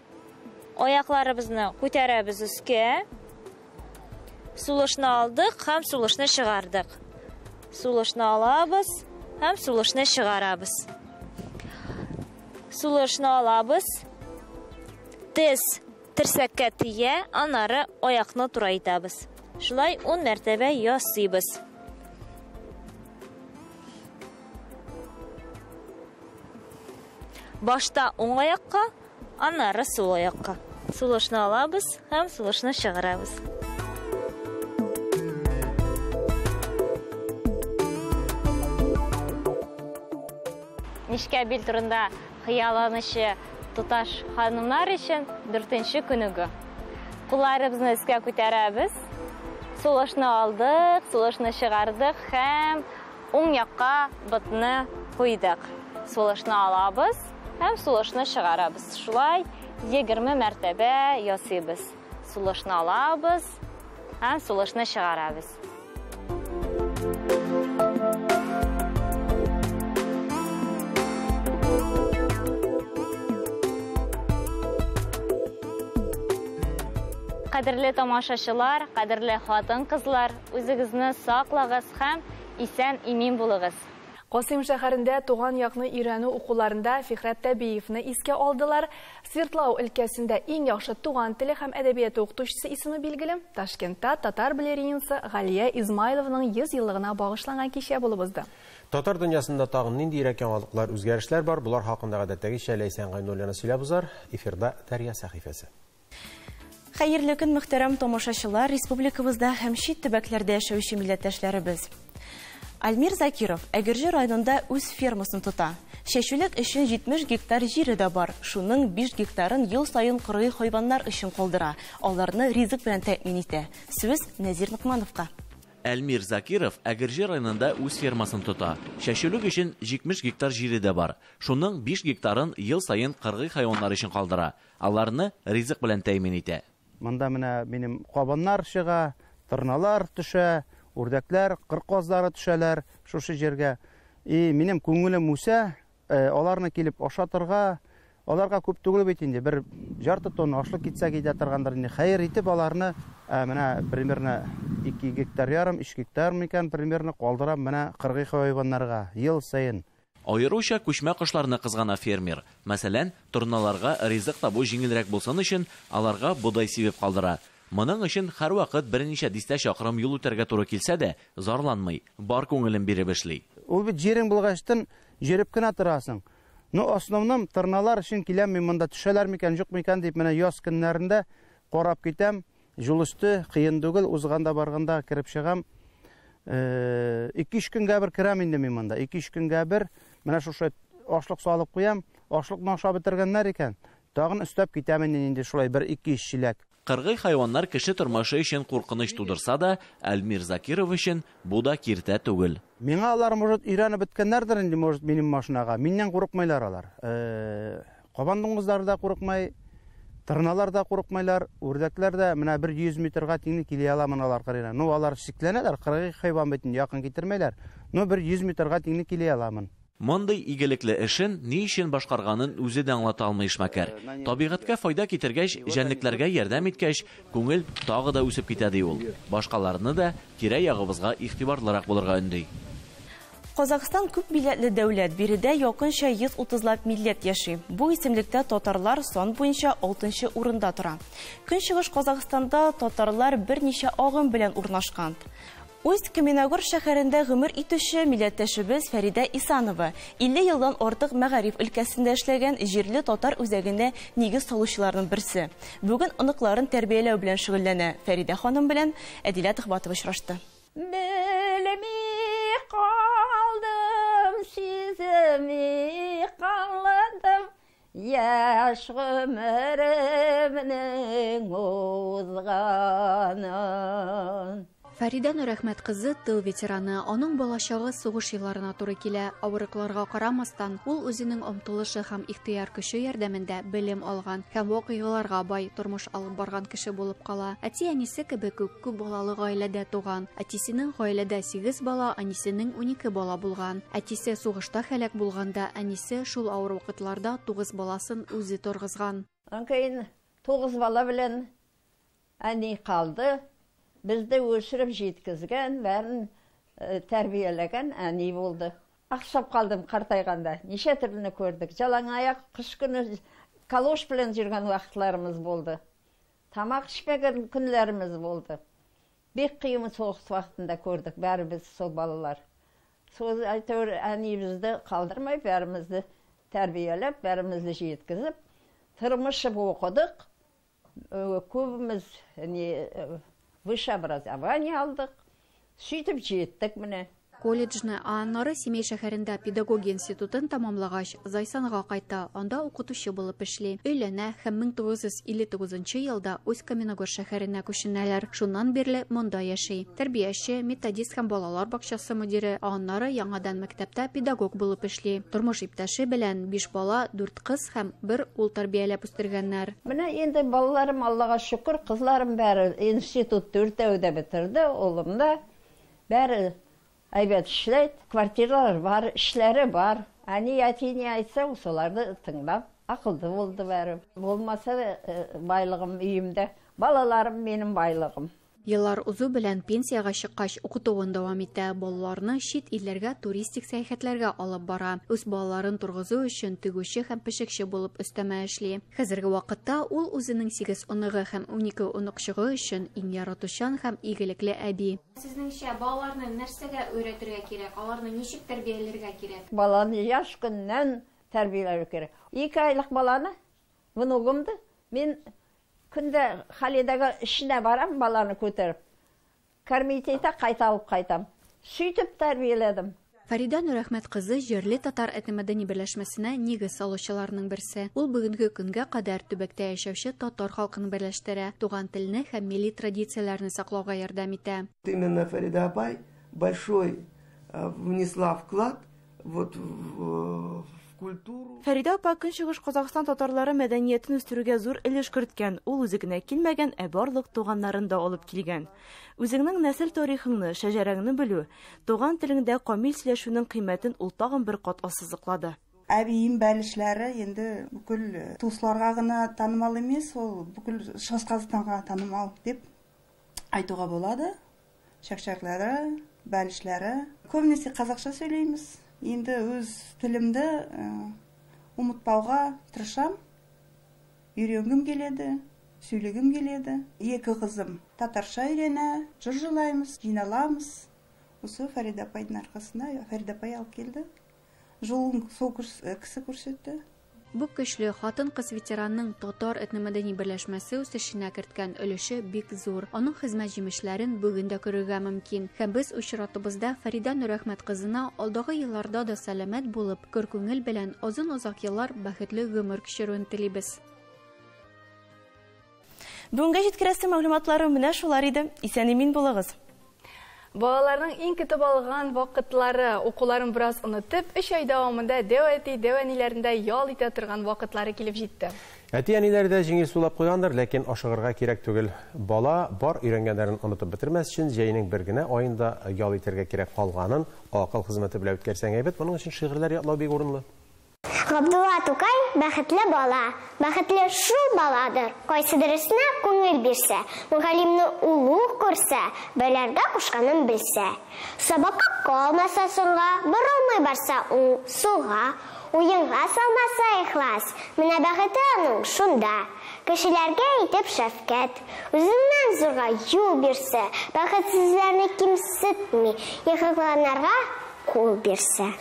аякларыбызны күтәрәбез өскә. Сулышны алдык һәм сулышны чыгардык. Сулышны алабыз һәм сулышны чыгарабыз. Сулышны алабыз. Тез терсәккә тия, аннары аякны турайтабыз. Шулай 10 мәртәбә ясыйбыз. Башта уң аякка, аннары сул аякка. Сулышны алабыз һәм сулышны чыгарабыз. Нечкә бил турында хыялланучы туташ ханымнар өчен 4нче күнегү. Кулларыбызны өскә күтәрәбез. Сулышны алдык, сулышны чыгардык һәм уң якка ботны куйдык. Сулышны алабыз һәм сулышны чыгарабыз. Шулай 20 мәртәбә ясыйбыз. Сулышны алабыз һәм сулышны чыгарабыз. Кадерле тамашачылар, кадерле хатын-кызлар, үзегезне саклагыз һәм исән имин булыгыз. Касыйм шәһәрендә туган якны өйрәнү укуларында Фикрәт Тәбиевны искә алдылар. Свердлау өлкәсендә иң яхшы туган теле һәм әдәбияты укытучысы исеме билгеле. Ташкентта татар балеринасы Галия Измайлованың 100 еллыгына багышланган кичә булып узды. Татар дөньясында тагын ниндирәк яңалыклар, үзгәрешләр бар? Булар хакында гадәттәгечә Ләйсән Гайнуллина сөйләп узар. Эфирда Дәрья сәхифәсе. Хәерле көн, мөхтәрәм тамашачылар, республикабызда һәм чит төбәкләрдә яшәүче милләттәшләребез. Альмир Закиров Әгерҗе районында үз фермасын тота. Чәчүлек өчен 70 гектар җире дә бар. Шуның 5 гектарын ел саен кыргый хайваннар өчен калдыра. Аларны ризык белән тәэмин итә. Сүз Нәзир Нокмановка. Әлмир Закиров Әгерҗе районында үз фермасын тота. Чәчүлек өчен 70 гектар җире дә бар. Шуның 5 гектарын ел саен кыргый хайваннар өчен калдыра. Аларны ризык белән тәэмин итә. Монда менә минем кабаннар чыга, тырналар төшә, үрдәкләр, кыр казлары төшәләр шушы җиргә. И минем күңелем үсә, аларны килеп ашатырга, аларга күп түгел бит инде, бер ярты тонна ашлык китсә китә торгандыр инде. Хәер итеп аларны менә примерно 2 гектар ярым, 3 гектар микән примерно калдырам менә кыргый хайваннарга ел саен. Аеруча күчмә кошларны кызгана фермер. Мәсәлән, торналарга ризык табу җиңелрәк булсын өчен аларга бодай сибеп калдыра. Моның өчен һәрвакыт берничә дистә чакрым юл үтәргә туры килсә дә, зарланмый, бар күңелен биреп эшли. Ул бит җирең булгачтын җөреп кенә торасың. Ну, основном торналар өчен киләм мин монда, төшәләр микән, юк микән дип менә яз көннәрендә карап китәм. Юл өсте кыен түгел, узганда барганда кереп чыгам. 2-3 көнгә бер керәм инде мин монда. 2-3 көнгә бер менә шушы ашлык салып куям. Ашлыкны ашап бетергәннәр икән, тагын өстәп китәм инде шулай бер 2-3 чиләк. Кыргый хайваннар кеше тормышы өчен куркыныч тудырса да, Әлмир Закиров өчен бу да киртә түгел. Миңа алар, может, өйрәнеп беткәннәрдер инде, может, минем машинага. Миннән курыкмайлар алар. Кабан дуңгызлары да курыкмай, тырналар да курыкмайлар, үрдәкләр дә менә бер 100 метрга тиңне килә аламын алар кырыена. Ну, алар шикләнәләр, кыргый хайван бит инде, якын китермәйләр. Ну, бер 100 метрга тиңне килә аламын. Мондый игелекле эшен ни өчен башкарганын үзе дә аңлата алмый эшмәкәр. Табигатькә файда китергәч, җәнлекләргә ярдәм иткәч, күңел тагы да үсеп китә ди ул. Башкаларны да тирә-ягыбызга игътибарлырак булырга өнди. Казахстан күп милләтле дәүләт, биредә якынча 130лап милләт яши. Бу исемлектә татарлар сан буенча 6нчы урында тора. Көнчыгыш Казахстанда татарлар берничә агым белән урнашкан. Усть-Каменогорск шәһәрендә гомер итүче милләттәшебез Фәридә Исанова 50 елдан артык мәгариф өлкәсендә эшләгән җирле татар үзәгенә нигез салучыларның берсе. Бүген оныкларын тәрбияләү белән шөгыльләнә. Фәридә ханым белән Әдилә Төхбатова очрашты. Белми калдым, сизми калдым, яшь гомеремнең узганын. Фәридә Нурәхмәт кызы тыл ветераны, аның балачагы сугыш елларына туры килә. Авырлыкларга карамастан, ул үзенең омтылышы һәм ихтыяр көче ярдәмендә белем алган һәм вакыйгаларга бай тормыш алып барган кеше булып кала. Әти-әнисе кебек үк күп балалы гаиләдә туган. Әтисенең гаиләдә 8 бала, әнисенең 12 бала булган. Әтисе сугышта һәлак булганда, әнисе шул авыр вакытларда 9 баласын үзе торгызган. Анкайын 9 бала белән әни калды. Безде өшіріп жеткізген, бәрін тәрбиелеген әни болды. Ақсап қалдым қартайғанда. Неше түрліні көрдік. Жалаң аяқ қыш күні калош білен жүрген уақытларымыз болды. Тамақ ішпеген күндеріміз болды. Бек қиын соғыс уақытында көрдік, бәрі біз сол балалар. Сол әйтеуір әнемізді қалдырмай, бәрімізді тәрбиелеп, бәрімізді жеткізіп, тырмышып оқыдық. Көбіміз высшее образование алдық, сөйтіп жеттік міне. Колледжны, аннары Семей шәһәрендә педагогия институтын тамамлагач, Зайсанга кайта, анда укытучы булып эшли. Өйләнә һәм 1959 елда Усть-Каменогорск шәһәренә күченәләр. Шуннан бирле монда яши. Тәрбияче, методист һәм балалар бакчасы мөдире, аннары яңадан мәктәптә педагог булып эшли. Тормыш иптәше белән 5 бала, 4 кыз һәм 1 ул тәрбияләп үстергәннәр. Менә инде балаларым Аллага шөкер, кызларым бәре институт дүртәү дә бетерде, улым да бәре әйбәт эшләйт, квартиралар бар, эшләре бар. Әни әти ни әйтсә, соларны тыңлап, акылды булды бәре. Булмаса байлыгым өемдә, балаларым минем байлыгым. Еллар узу белән пенсиягә чыккач укытуын дәвам итә, балаларны чит илләргә туристик сәяхәтләргә алып бара. Үз балаларын торгызу өчен тегүче һәм пешекче булып өстәмә эшли. Хәзерге вакытта ул үзенең 8 оныгы һәм 12 оныкчыгы өчен иң яратучан һәм игелекле әби. Сезнеңчә балаларны нәрсәгә өйрәтергә кирәк? Аларны ничек тәрбияләргә кирәк? Баланы яшь көннән тәрбияләргә кирәк. 2 айлык баланы, внугымды, мин күндә Халидәгә эшенә барам, баланы күтәреп. Кормить итә, кайта алып кайтам. Сөйтеп тәрбияләдем. Фәридә Нурәхмәт кызы җирле татар этномәдәни берләшмәсенә нигез салучыларның берсе. Ул бүгенге көнгә кадәр төбәктә яшәүче татар халкын берләштерә, туган телне һәм милли традицияләрне саклауга ярдәм итә. Именно Фәридә апай большой внесла вклад вот в Фәридә апа Көнчыгыш Казахстан татарлары мәдәниятен үстерүгә зур өлеш керткән. Ул үзе генә килмәгән, ә барлык туганнарын да алып килгән. Үзеңнең нәсел тарихыңны, шәҗәрәңне белү, туган телеңдә камил сөйләшүнең кыйммәтен ул тагын бер кат ассызыклады. Әбием бәлешләре енді бүкіл туыстарға ғана танымал емес, ол бүкіл Шығыс Қазақстанға танымал деп айтуға болады. Шәкшәклері, бәлішлері. Көбінесе қазақша сөйлейміз. Енді өз тілімді ұмытпауға тырысам. Үйренгім келеді, сөйлегім келеді. Екі қызым татарша үйрене, жыр жырлаймыз, жиналамыз. Осы Фарида апайдың арқасында Фарида апай алып келді. Жолын сол кісі көрсетті. Бу көчле хатын-кыз ветеранның татар этномәдәни берләшмәсе үсешенә керткән өлеше бик зур. Аның хезмәт җимешләрен бүген дә күрергә мөмкин. Һәм без очратыбызда Фәридә Нурәхмәт кызына алдагы елларда да сәламәт булып, көр күңел белән озын-озак еллар бәхетле гомер кичерүен телибез. Бүгенгә җиткерәсе мәгълүматлары менә шулар иде. Исән-имин булыгыз. Балаларның иң көтеп алган вакытлары, укуларын бераз онытып, 3 ай дәвамында дәү әти, дәү әниләрендә ял итә торган вакытлары килеп җитте. Әти-әниләр дә җиңел сулап куйгандыр, ләкин ашыгырга кирәк түгел. Бала бар өйрәнгәннәрен онытып бетермәс өчен җәйнең бер генә аенда ял итәргә кирәк, калганын акыл хезмәте белән үткәрсәң әйбәт. Моның өчен шигырьләр ятлау бик урынлы. Габдулла Тукай бәхетле бала, бәхетле шул баладыр, кайсы дөресенә күңел бирсә, мөгаллимне улуг күрсә, беләргә кушканын белсә. Сабакка калмаса соңга, борылмый барса уң сулга, уенга салмаса ихлас, менә бәхете аның шунда. Кешеләргә итеп шәфкать, үзеннән зурга юл бирсә, бәхетсезләрне кимсетми, егылганнарга кул бирсә.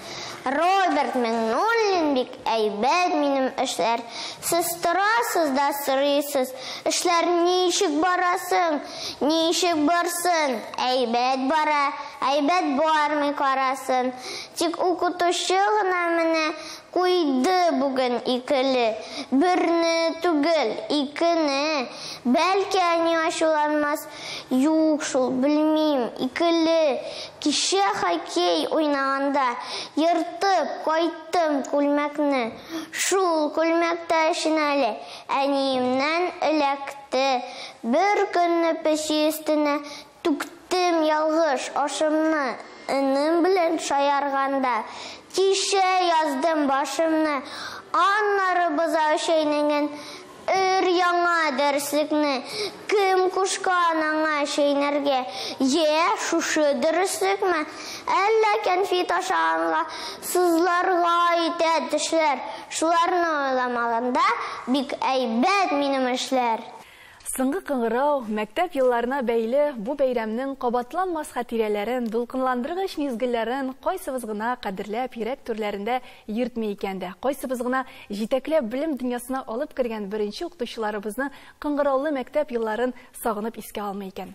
Роберт Миңнуллин бик әйбәт минем эшләр. Сез торасыз да сорыйсыз, эшләр ничек барасың, ничек барсын? Әйбәт бара, әйбәт бармый карасын. Тик укытучы гына менә куйды бүген икеле. Берне түгел, икене. Бәлки әни ачуланмас. Юк шул, белмим, икеле. Кичә хоккей уйнаганда ертып кайттым күлмәкне. Шул күлмәктә өчен әле әниемнән эләкте. Бер көнне песи өстенә түктем ялгыш ашымны. Энем белән шаярганда тишә яздым башымны. Аннары бозау чәйнәгән өр яңа дәреслекне. Кем кушкан аңа чәйнәргә? Е, шушы дөреслекме? Әллә кәнфит ашаганга сызларга итә тешләр. Шуларны уйламаганда бик әйбәт минем эшләр. Соңгы кыңгырау мәктәп елларына бәйле бу бәйрәмнең кабатланмас хатирәләрен, дулкынландыргыч мизгелләрен кайсыбыз гына кадерләп йөрәк түрләрендә йөртми икән дә, кайсыбыз гына җитәкләп белем дөньясына алып кергән беренче укытучыларыбызны кыңгыраулы мәктәп елларын сагынып искә алмый икән.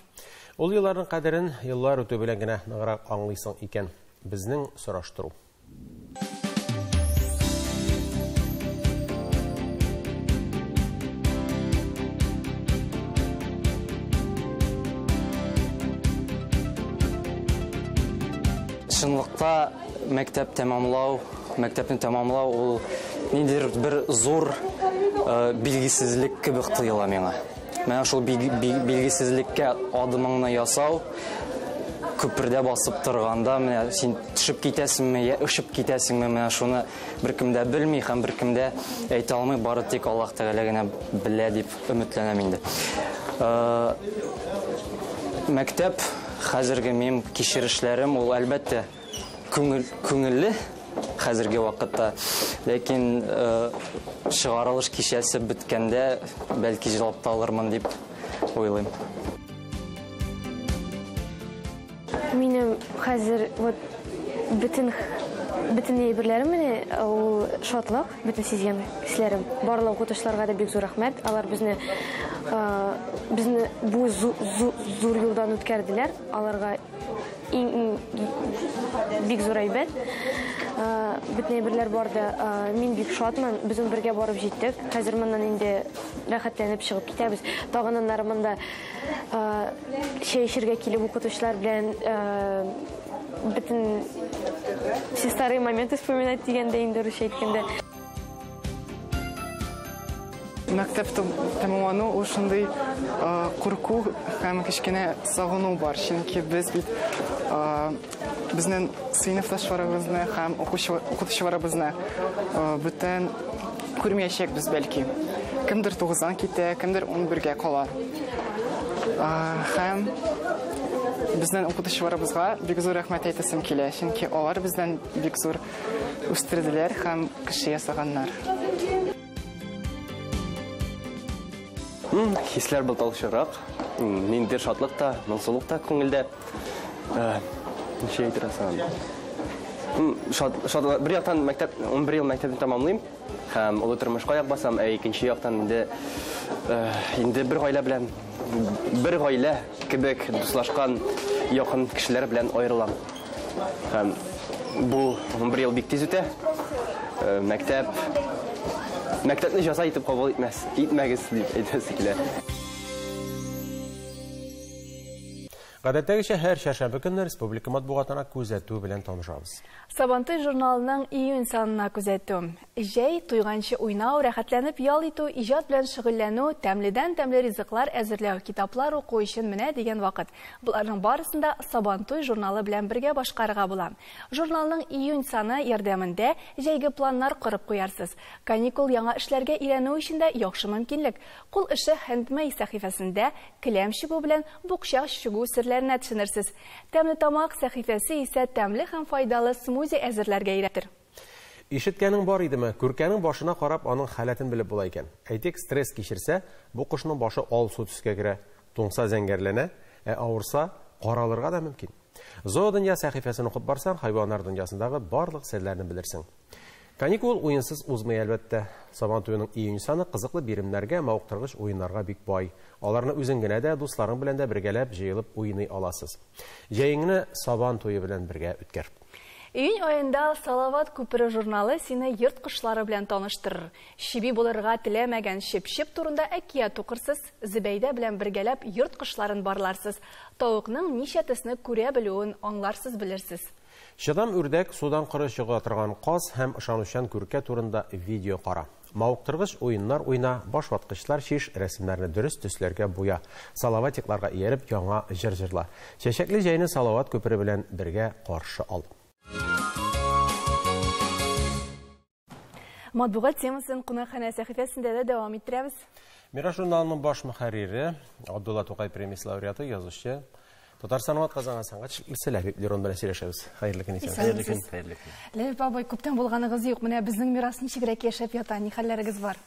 Ул елларның кадерен еллар үтү белән генә ныграк аңлыйсың икән. Безнең сораштыру. Чынлыкта мәктәп тәмамлау, мәктәпне тәмамлау ул ниндидер бер зур билгесезлек кебек тоела миңа. Менә шул билгесезлеккә адымыңны ясау, күпердә басып торганда, менә син төшеп китәсеңме, я очып китәсеңме, менә шуны беркем дә белми һәм беркем дә әйтә алмый, бары тик Аллаһ Тәгалә генә белә дип өметләнәм инде. Мәктәп хәзерге минем кичерешләрем ул әлбәттә күңелле хәзерге вакытта, ләкин чыгарылыш кичәсе беткәндә бәлки җылап та алырмын дип уйлыйм. Минем хәзер вот бөтен әйберләрем менә ул шатлык, бөтен сизгән хисләрем. Барлык укытучыларга да бик зур рәхмәт. Алар безне бу зур юлдан үткәрделәр. Аларга иң бик зур әйбәт. Бөтен әйберләр бар да. Мин бик шатмын. Без бергә барып җиттек. Хәзер моннан инде рәхәтләнеп чыгып китәбез. Тагын аннары монда чәй эчәргә килеп укытучылар белән бөтен Все старые моменты вспоминать дигәндә инде русча әйткәндә. Мәктәп тәмамлану ул шундый курку һәм кечкенә сагыну бар, чөнки без бит безнең сыйныфташларыбызны һәм укытучыларыбызны бүтән күрмәячәкбез бәлки. Кемдер тугыздан китә, кемдер унбергә кала. Һәм безнең укытучыларыбызга бик зур рәхмәт әйтәсем килә, чөнки алар бездән бик зур үстерделәр һәм кеше ясаганнар. Хисләр буталчыграк, ниндидер шатлык та, моңсулык та күңелдә. Ничә әйтер соң? Шатлык, бер яктан мәктәп, 11 ел мәктәпне тәмамлыйм һәм олы тормышка аяк басам, ә икенче яктан инде инде бер гаилә белән, бер гаилә кебек дуслашкан якын кешеләр белән аерылам. Һәм бу 11 ел бик тиз үтә. Мәктәп Мәктәпне җәза итеп кабул итмәс, итмәгез дип әйтәсе килә. Гадәттәгечә һәр чәршәмбе көнне республика матбугатына күзәтү белән танышабыз. Сабантуй журналының июнь санына күзәтү. Җәй туйганчы уйнау, рәхәтләнеп ял итү, иҗат белән шөгыльләнү, тәмледән-тәмле ризыклар әзерләү, китаплар уку өчен менә дигән вакыт. Боларның барысын да Сабантуй журналы белән бергә башкарырга була. Журналның июнь саны ярдәмендә җәйге планнар корып куярсыз. Каникул яңа эшләргә өйрәнү өчен дә яхшы мөмкинлек. Кул эше хендмей сәхифәсендә келәм чигү белән букча чигү серләренә төшенерсез. Тәмле тамак сәхифәсе исә тәмле һәм файдалы смузи әзерләргә өйрәтер. Ишеткәнең бар идеме? Күркәнең башына карап, аның халәтен белеп була икән. Әйтик, стресс кичерсә, бу кошның башы алсу төскә керә, туңса зәңгәрләнә, ә авырса каралырга да мөмкин. Зоодөнья сәхифәсен укып барсаң, хайваннар дөньясындагы барлык серләрне белерсең. Каникул уенсыз узмый, әлбәттә. Сабан туеның июнь саны кызыклы биремнәргә, мавыктыргыч уеннарга бик бай. Аларны үзең генә дә, дусларың белән дә бергәләп җыелып уйный аласыз. Җәеңне Сабан туе белән бергә үткәр. Июнь аенда Салават күпере журналы сине йорт кошлары белән таныштырыр. Чеби булырга теләмәгән чеп-чеп турында әкият укырсыз, Зөбәйдә белән бергәләп йорт кошларын барларсыз. Тавыкның ничә төсне күрә белүен аңларсыз, белерсез. Чыдам үрдәк, судан коры чыга торган каз һәм ышанучан күркә турында видео кара. Мавыктыргыч уеннар уйна, башваткычлар чиш, рәсемнәрне дөрес төсләргә буя. Салаватикларга ияреп яңа җыр җырла. Чәчәкле җәйне Салават күпере белән бергә каршы ал. Матбугат темасын кунакханә сәхифәсендә дә дәвам иттерәбез. Мирас журналының баш мөхәррире, Абдулла Тукай премиясе лауреаты, язучы, Татарстанның атказанган сәнгать эшлеклесе Ләбиб Лерон белән сөйләшәбез. Хәерле көн, исәнмесез. Хәерле көн, хәерле көн. Ләбиб абый, күптән булганыгыз юк. Менә безнең Мирас ничегрәк яшәп ята, ни хәлләрегез бар?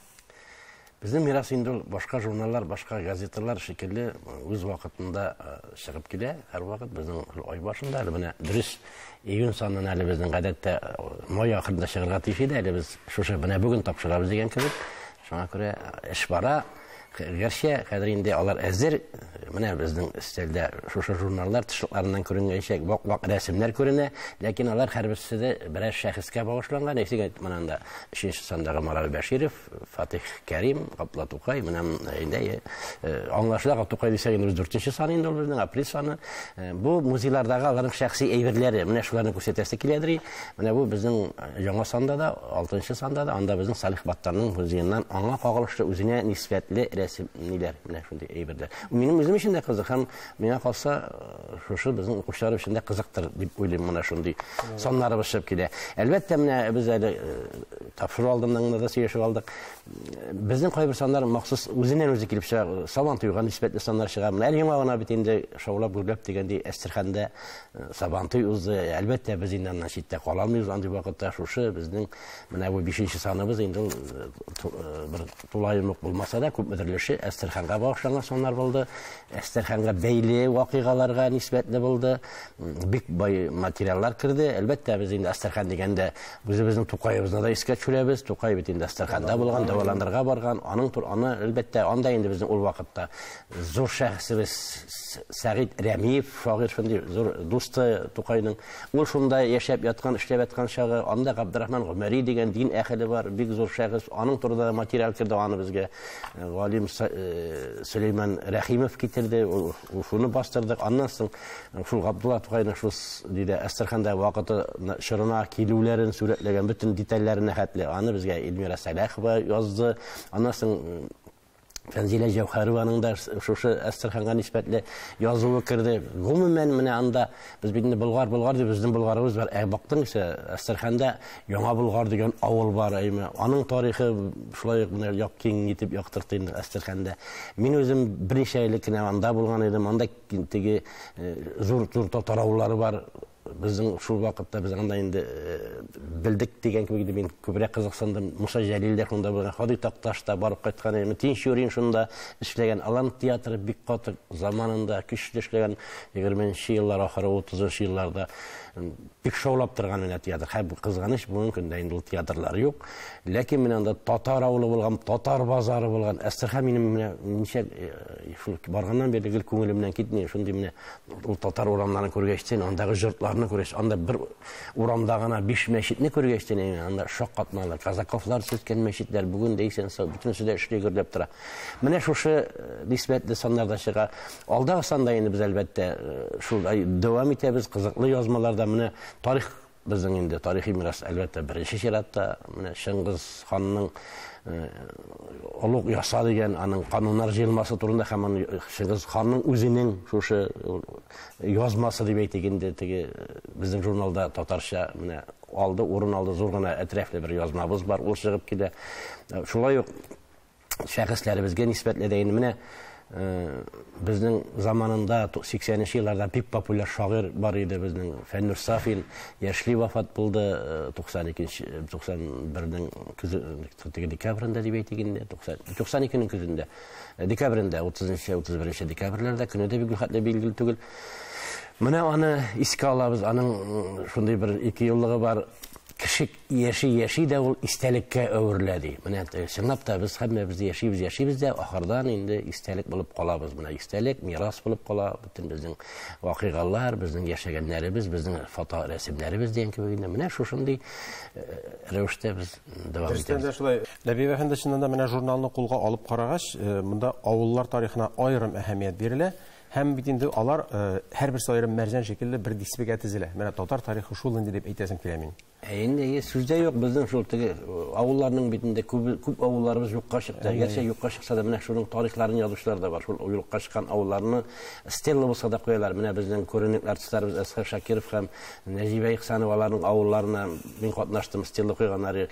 Безнең Мирас инде ул башка журналлар, башка газеталар шикелле үз вакытында чыгып килә. Һәрвакыт безнең ай башында әле менә дөрес июнь санын әле безнең гадәттә май ахырында чыгарга тиеш иде. Әле без шушы менә бүген тапшырабыз дигән кебек. Шуңа күрә эш бара. Гәрчә хәзер инде алар әзер. Менә безнең өстәлдә шушы журналлар тышлыкларыннан күренгәнчә вак-вак рәсемнәр күренә, ләкин алар һәрберсе дә берәр шәхескә багышланган. Әйтик, менә анда өченче сандагы Марал Бәширов, Фатих Кәрим, Габдулла Тукай, менә инде аңлашыла, Тукай дисәк инде дүртенче сан инде ул безнең апрель саны. Бу музейлардагы аларның шәхси әйберләре, менә шуларны күрсәтәсе киләдер. Менә бу безнең яңа санда да, алтынчы санда да, анда безнең Салих Баттарның музееннан аңа кагылышлы үзенә нисбәтле рәсемнәр, менә шундый әйберләр. Минем үзем өчен дә кызык һәм миңа калса, шушы безнең укучылар өчен дә кызыктыр дип уйлыйм, менә шундый саннарыбыз чыгып килә. Әлбәттә, менә без әле тапшыру алдыннан гына да сөйләшеп алдык. Безнең кайбер саннар махсус үзеннән-үзе килеп чыга, Сабан туйга нисбәтле саннар чыга. Менә әле яңа гына бит инде шаулап гөрләп дигәндәй Әстерханда Сабан туй узды. Әлбәттә, без инде аннан читтә кала алмыйбыз. Андый вакытта шушы безнең менә бу бишенче саныбыз инде ул бер тулаем ук булмаса да күпмедер өлеше Әстерханга багышланган саннар булды. Әстерханга бәйле вакыйгаларга нисбәтле булды. Бик бай материаллар керде. Әлбәттә, без инде Әстерхан дигәндә үзебезнең Тукаебызны да искә төшерәбез. Тукай бит инде Әстерханда булган, дәваланырга барган. Аның тур, аны әлбәттә, анда инде безнең ул вакытта зур шәхесебез Сәгыйть Рәмиев, шагыйрь шундый зур дусты Тукайның. Ул шунда яшәп яткан, эшләп яткан чагы. Анда Габдрахман Гомәри дигән дин әһеле бар, бик зур шәхес. Аның турында материал керде, аны безгә галим Сөләйман Рәхимов китерде. китерде, шуны бастырдык. Аннан соң шул Габдулла Тукайның шул диде Әстерханда вакыты чорына килүләрен сурәтләгән бөтен детальләренә хәтле аны безгә Эльмира Сәләхова язды. Аннан соң Фәнзилә Җәүһәрованың да шушы Әстерханга нисбәтле язуы керде. Гомумән, менә анда без бит инде Болгар, Болгар дип безнең Болгарыбыз бар. Ә бактың исә, Әстерханда Яңа Болгар дигән авыл бар, әйме. Аның тарихы шулай ук менә як киң итеп яктыртты инде Әстерханда. Мин үзем берничә ел элек кенә анда булган идем. Анда теге зур зур татар авыллары бар. Безнең шул вакытта без анда инде белдек дигән кебек иде, мин күбрәк кызыксындым. Муса Җәлил дә шунда булган, Һади Такташ та барып кайткан иде. Тинчурин шунда эшләгән. Алан театры бик каты заманында көчле эшләгән. 20 еллар ахыры, 30 елларда бик шаулап торган менә театр. Һәм кызганыч, бүгенге көндә инде ул театрлар юк. Ләкин менә анда татар авылы булган, татар базары булган. Әстерхан минем менә ничә шул барганнан бирле гел күңелемнән китми. Шундый менә Ул татар урамнарын күргәчтен, андагы йортларны күргәч, анда бер урамда гына биш мәчетне күргәчтен, анда шаккатмалы. Казаковлар сүткән мәчетләр бүген дә исән-сау, бөтенесе дә эшли гөрләп тора. Менә шушы нисбәтле саннар да чыга. Алдагы санда инде без әлбәттә шул дәвам итәбез, кызыклы язмаларда менә тарих Безнең инде тарихи мирас, әлбәттә, беренче чиратта менә Чыңгыз ханның Олуг яса дигән аның кануннар җыелмасы турында һәм аның Чыңгыз ханның үзенең шушы язмасы дип әйтик инде, теге безнең журналда татарча менә алды, урын алды, зур гына әтрәфле бер язмабыз бар, ул чыгып килә. Шулай ук шәхесләребезгә нисбәтле дә инде менә безнең заманында 80-нче елларда бик популяр шагыйрь бар иде безнең Фәннур Сафин, яшьли вафат булды 92 91-нең көзе, теге декабрендә дип әйтик инде, 92-нең көзендә, декабрендә, 30-нчы, 31 декабрьләрдә, көне дә бик хәтле билгеле түгел. Менә аны искә алабыз, аның шундый бер ике еллыгы бар. Кеше яши-яши дә ул истәлеккә әверелә, ди. Менә чынлап та без һәммәбез дә яшибез, яшибез дә, ахырдан инде истәлек булып калабыз. Менә истәлек, мирас булып кала, бөтен безнең вакыйгалар, безнең яшәгәннәребез, безнең фоторәсемнәребез дигән кебек инде. Менә шушындый рәвештә без дәвам итәбез. Дөрестән дә шулай. Ләбиб әфәнде, чыннан да менә журналны кулга алып карагач, монда авыллар тарихына аерым әһәмият бирелә. Һәм бит инде алар һәрберсе аерым мәрҗән шикелле бер дисбегә тезелә. Менә татар тарихы шул инде дип әйтәсем килә минем. Ә инде әйе, сүз дә юк, безнең шул теге авылларның бит инде күп, күп авылларыбыз юкка чыкты. Гәрчә юкка чыкса да, менә шуның тарихларын язучылар да бар. Шул юкка чыккан авылларны стела булса да куялар. Менә безнең күренекле артистларыбыз Әсхәр Шакиров һәм Нәҗибә Ихсановаларның авылларына мин катнаштым, стела куйганнар.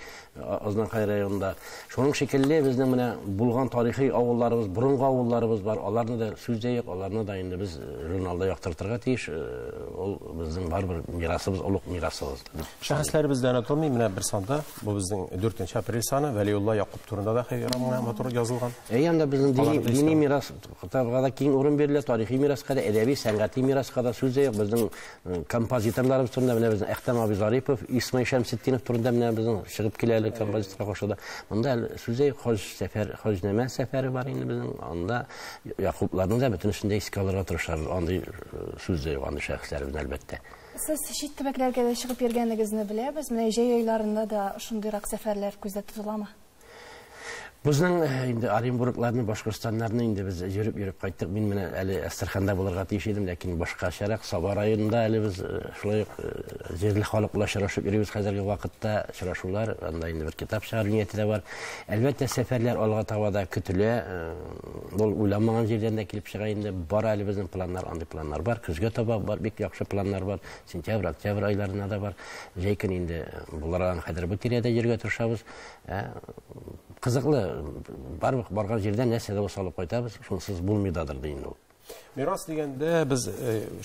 Азнакай районында. Шуның шикелле безнең менә булган тарихи авылларыбыз, борынгы авылларыбыз бар. Аларны да сүз дә юк, аларны да инде без журналда яктыртырга тиеш. Ул безнең барыбер мирасыбыз, олуг мирасыбыз. Шәхесләребез дә онытылмый. Менә бер санда, бу безнең 4 апрель саны, Вәлиулла Якуб турында да хәйран гына матур язылган. Әйе, анда безнең дини мирас да киң урын бирелә, тарихи мираска да, әдәби, сәнгати мираска да сүз дә юк. Безнең Композиторларыбыз турында менә безнең Әхтәм абый Зарипов, Исмай Шәмсетдинов турында менә безнең чыгып килә әле композиторга кушылды. Монда әле сүз дә юк, хаҗ сәфәр, хаҗнамә сәфәре бар инде безнең. Анда Якубларны да бөтенесен дә искә алырга тырышабыз. Андый сүз дә юк, андый шәхесләребезне, әлбәттә. Сез чит төбәкләргә дә чыгып йөргәнегезне беләбез. Менә җәй айларында да шундыйрак сәфәрләр күздә тотыламы? Безнең инде Оренбургларны, Башкортстаннарны инде без йөреп-йөреп кайттык. Мин менә әле Әстерханда булырга тиеш идем, ләкин башкачарак Саба районында әле без шулай ук җирле халык белән очрашып йөрибез хәзерге вакытта. Очрашулар, анда инде бер китап чыгару нияте дә бар. Әлбәттә, сәфәрләр алга таба да көтелә. Ул уйламаган җирдән дә килеп чыга инде. Бар әле безнең планнар, андый планнар бар. Көзгә таба бар, бик яхшы планнар бар. Сентябрь, октябрь айларына да бар. Җәй көне инде буларга хәзер бу тирәдә йөрергә тырышабыз. Кызыклы, барлык барган җирдән нәрсә дә булса алып кайтабыз, шунсыз булмый дадыр ди инде ул. Мирас дигәндә без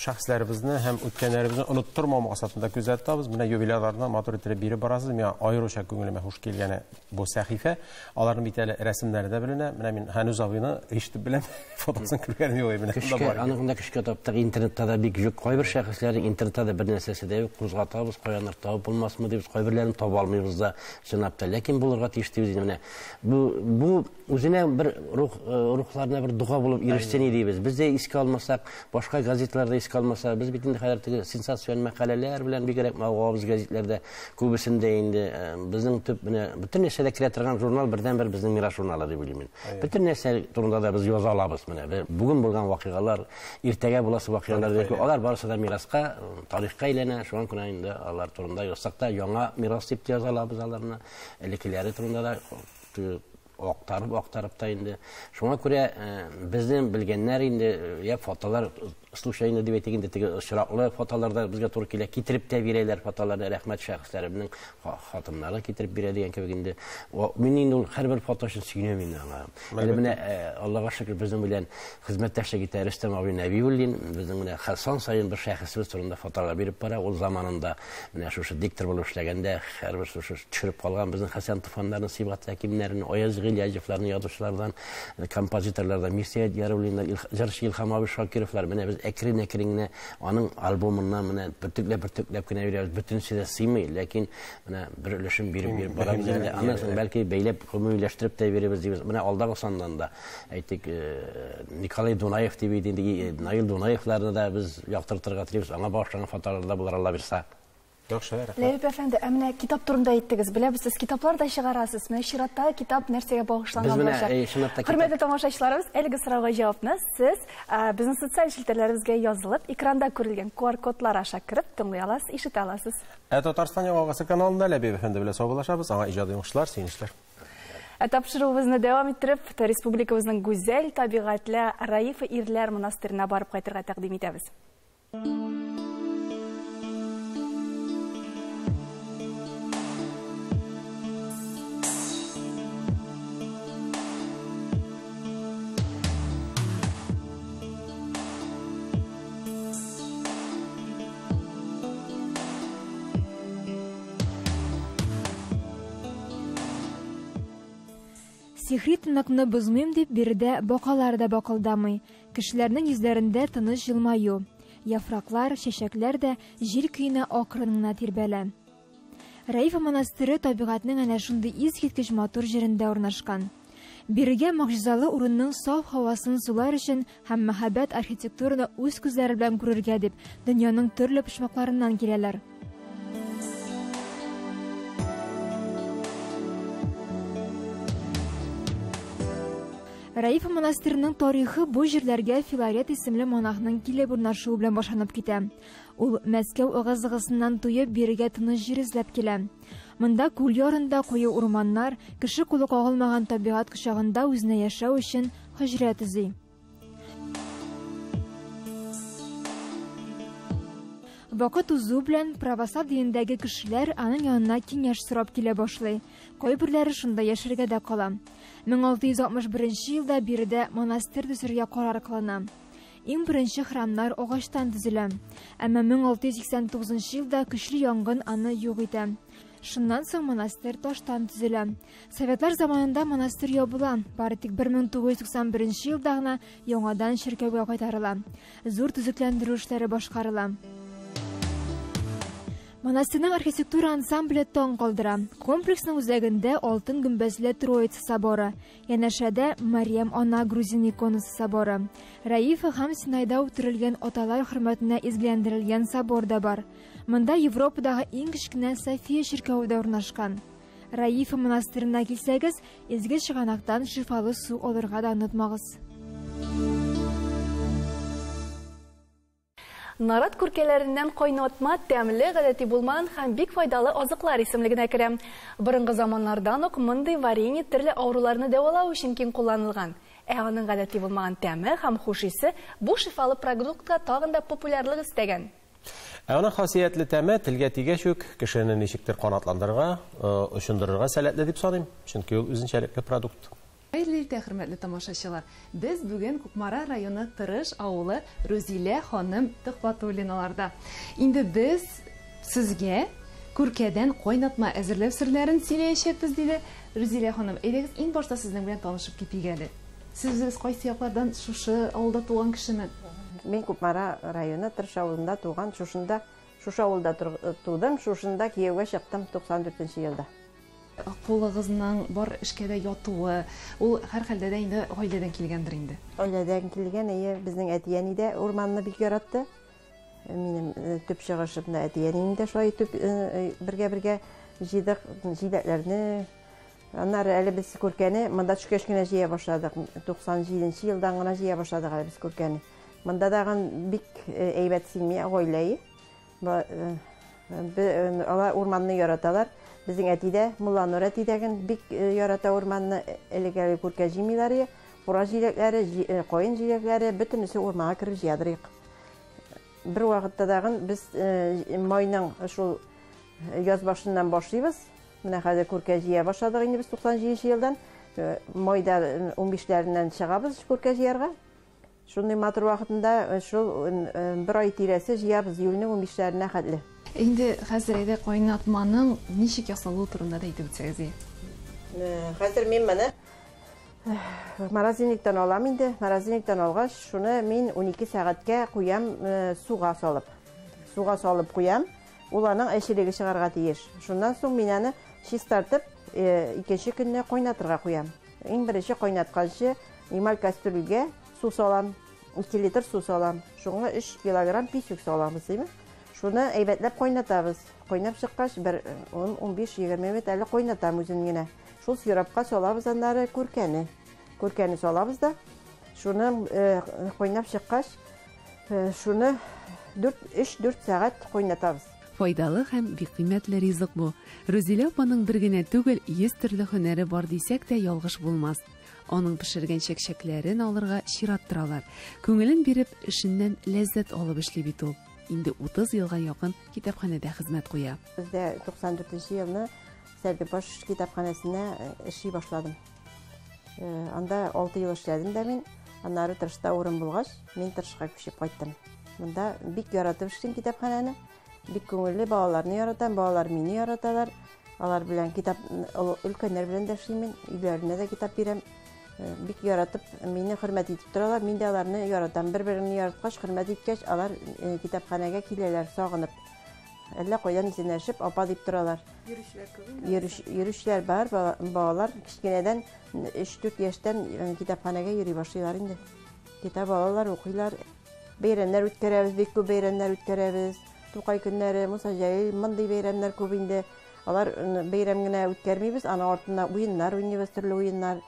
шәхесләребезне һәм үткәннәребезне оныттырмау максатында күздә тотабыз. Менә юбилярларны матур итеп биреп барасыз. Миңа аеруча күңелемә хуш килгәне бу сәхифә. Аларның бит әле рәсемнәре дә беленә. Менә мин Хәнүз абыйны ишетеп беләм, фотосын күргәнем юк. Менә шунда бар. Аны гына көчкә таптык, интернетта да бик юк. Кайбер шәхесләрнең интернетта да бер нәрсәсе дә юк. Кузгатабыз, каяндыр табып булмасмы дибез, кайберләрен таба алмыйбыз да. Чынлап та, ләкин булырга тиеш дибез инде менә. Бу, бу Үзенә бер рух, рухларына бер дога булып ирешсен иде дибез. Без дә искә алмасак, башка газетлар да искә алмаса, без бит инде хәзер теге сенсацион мәкаләләр белән бигрәк мавыгабыз гәзитләрдә. Күбесендә инде безнең төп менә бөтен нәрсә дә керә торган журнал бердәнбер безнең Мирас журналы дип уйлыйм мин. Бөтен нәрсә турында да без яза алабыз менә. Бүген булган вакыйгалар, иртәгә буласы вакыйгалар, алар барысы да мираска, тарихка әйләнә. Шуңа күрә инде алар турында язсак та, яңа мирас дип тә яза алабыз аларны. Элеккеләре турында да актарып, актарып та инде. Шуңа күрә безне белгәннәр инде, я фотолар случайно дип әйтик инде, теге очраклы фотолар да безгә туры килә, китереп тә бирәләр фотоларны, рәхмәт шәхесләремнең хатыннары китереп бирә дигән кебек инде. Мин инде ул һәрбер фото өчен сөенәм инде аңа. Әле менә Аллага шөкер, безнең белән хезмәттәшлек итә Рөстәм абый Нәбиуллин, безнең менә сан саен бер шәхесебез турында фотолар биреп бара. Ул заманында менә шушы диктор булып эшләгәндә һәрбер шушы төшереп калган безнең Хәсән Туфаннарны, Сибгат Хәкимнәрне, Аяз Гыйләҗевларны, язучылардан, композиторлардан Мирсәет Яруллиннар, җырчы Илһам абый Шакировлар. Менә без әкрен-әкрен генә аның альбомыннан менә бөртекләп-бөртекләп кенә бирәбез. Бөтенесе дә сыймый, ләкин менә бер өлешен биреп биреп барабыз инде. Аннан соң бәлки бәйләп, гомумиләштереп тә бирербез дибез. Менә алдагы саннан да әйтик, Николай Дунаев дип инде, Наил Дунаевларны да без яктыртырга телибез. Аңа багышланган фотолар да булыр, Алла бирса. Яхшы, рәхмәт. Ләбиб әфәнде, ә менә китап турында әйттегез. Беләбез, сез китаплар да чыгарасыз. Менә чираттагы китап нәрсәгә багышланган булачак? Хөрмәтле тамашачыларыбыз, әлеге сорауга җавапны сез безнең социаль челтәрләребезгә язылып, экранда күрелгән QR-кодлар аша кереп тыңлый аласыз, ишетә аласыз. Ә Татарстан яңалыгы каналында Ләбиб әфәнде белән саубуллашабыз. Аңа иҗади уңышлар, сөенечләр. Ә тапшыруыбызны дәвам иттереп, республикабызның гүзәл табигатьле Раифа ирләр монастырена барып кайтырга тәкъдим итәбез. Сихри тынлыкны бозмыйм дип, биредә бакалар да бакылдамый. Кешеләрнең йөзләрендә тыныч елмаю. Яфраклар, чәчәкләр дә җил көенә акрын гына тирбәлә. Раифа монастыре табигатьнең әнә шундый искиткеч матур җирендә урнашкан. Бирегә могҗизалы урынның саф һавасын сулар өчен һәм мәһабәт архитектураны үз күзләре белән күрергә дип, дөньяның төрле почмакларыннан киләләр. Раифа монастырының тарихы бу җирләргә Филарет исемле монахның килеп урнашуы белән башланып китә. Ул Мәскәү ыгы-зыгысыннан туеп, бирегә тыныч җир эзләп килә. Монда күл ярында куе урманнар, кеше кулы кагылмаган табигать кочагында үзенә яшәү өчен хөҗрә төзи. Вакыт узу белән православ динендәге кешеләр аның янына киңәш сорап килә башлый. Кайберләре шунда яшәргә дә кала. 1661 елда биредә монастырь төзергә карар кылына. Иң беренче храмнар агачтан төзелә. Әмма 1689 елда көчле янгын аны юк итә. Шуннан соң монастырь таштан төзелә. Советлар заманында монастырь ябыла, бары тик 1991 елда гына яңадан чиркәүгә кайтарыла. Зур төзекләндерү эшләре башкарыла. Монастырьның архитектура ансамбле таң калдыра. Комплексның үзәгендә алтын гөмбәзле Троица соборы, янәшәдә Марьям Ана грузин иконасы соборы. Раифа һәм Синайда үтерелгән аталар хөрмәтенә изгеләндерелгән собор да бар. Монда Европадагы иң кечкенә София чиркәве дә урнашкан. Раифа монастырена килсәгез, изге чыганактан шифалы су алырга да онытмагыз. Нарат күркәләреннән кайнатма тәмле, гадәти булмаган һәм бик файдалы азыклар исемлегенә керә. Борынгы заманнардан ук мондый варенье төрле авыруларны дәвалау өчен киң кулланылган. Ә аның гадәти булмаган тәме һәм хуш исе бу шифалы продуктка тагын да популярлык өстәгән. Ә аның хасиятле тәме телгә тигәч үк кешене ничектер канатландырырга, очындырырга сәләтле дип саныйм, чөнки ул үзенчәлекле продукт. Хәерле иртә, хөрмәтле тамашачылар. Без бүген Кукмара районы Тырыш авылы Рүзилә ханым Төхвәтуллиналарда. Инде без сезгә күркәдән кайнатма әзерләү серләрен сөйләячәкбез, диде Рүзилә ханым. Әйдәгез, иң башта сезнең белән танышып китик әле. Сез үзегез кайсы яклардан, шушы авылда туган кешеме? Мин Кукмара районы Тырыш авылында туган, шушында, шушы авылда тудым, шушында кияүгә чыктым 94 елда. Кулыгызның бар эшкә дә ятуы, ул һәрхәлдә дә инде гаиләдән килгәндер инде. Гаиләдән килгән, әйе, безнең әти-әни дә урманны бик яратты. Минем төп чыгышым да әти-әнием дә шулай итеп бергә-бергә җыйдык җиләкләрне. Аннары әле без күркәне монда төшкәч кенә җыя башладык. 97 нче елдан гына җыя башладык әле без күркәне. Монда тагын бик әйбәт семья, гаилә. Алар урманны яраталар. Безнең әти дә, Мулланур әти дә бик ярата урманны. Элек әле күркә җыймыйлар иде. Кура җиләкләре, каен җиләкләре, бөтенесе урманга кереп җыядыр идек. Бер вакытта тагын без майның шул яз башыннан башлыйбыз. Менә хәзер күркә җыя башладык инде без 97 елдан. Майда 15-ләреннән чыгабыз күркә җыярга. Шундый матур вакытында шул бер ай тирәсе җыябыз, июльнең 15-ләренә хәтле. Инде хәзер әйдә кайнатманың ничек ясалуы турында да әйтеп үтсәгез иде. Хәзер мин моны морозильниктан алам инде. Морозильниктан алгач, шуны мин 12 сәгатькә куям суга салып. Суга салып куям. Ул аның әчелеге чыгарга тиеш. Шуннан соң мин аны чистартып, икенче көнне кайнатырга куям. Иң беренче кайнатканчы эмаль кастрюльгә су салам. 2 литр су салам. Шуңа 3 килограмм песок салабыз, димме? Шуны әйбәтләп кайнатабыз. Кайнап чыккач, бер 10, 15, 20 минут әле кайнатам үзен генә. Шул сиропка салабыз аннары күркәне. Күркәне салабыз да, шуны кайнап чыккач, шуны 3-4 сәгать кайнатабыз. Файдалы һәм бик кыйммәтле ризык бу. Рузилә апаның бер генә түгел, 100 төрле һөнәре бар дисәк тә ялгыш булмас. Аның пешергән чәкчәкләрен алырга чират торалар. Күңелен биреп, эшеннән ләззәт алып эшли бит ул. Инде 30 елга якын китапханәдә хезмәт куя. Бездә 94 елны Сәрдекбаш китапханәсенә эшли башладым. Анда 6 ел эшләдем дә мин. Аннары Тырышта урын булгач, мин Тырышка күчеп кайттым. Монда бик яратып эшлим китапханәне. Бик күңелле, балаларны яратам, балалар мине яраталар. Алар белән китап, өлкәннәр белән дә эшлим мин, өйләренә дә китап бирәм. Бик яратып, мине хөрмәт итеп торалар, мин дә аларны яратам. Бер-береңне яраткач, хөрмәт иткәч, алар китапханәгә киләләр, сагынып. Әллә кайдан исәнләшеп, апа дип торалар. Йөрүчеләр күп инде. Йөрүчеләр бар, балалар кечкенәдән 3-4 яшьтән китапханәгә йөри башлыйлар инде. Китап алалар, укыйлар. Бәйрәмнәр үткәрәбез, бик күп бәйрәмнәр үткәрәбез. Тукай көннәре, Муса Җәлил, мондый бәйрәмнәр күп инде. Алар бәйрәм генә үткәрмибез, аның артында уеннар уйныйбыз, төрле уеннар.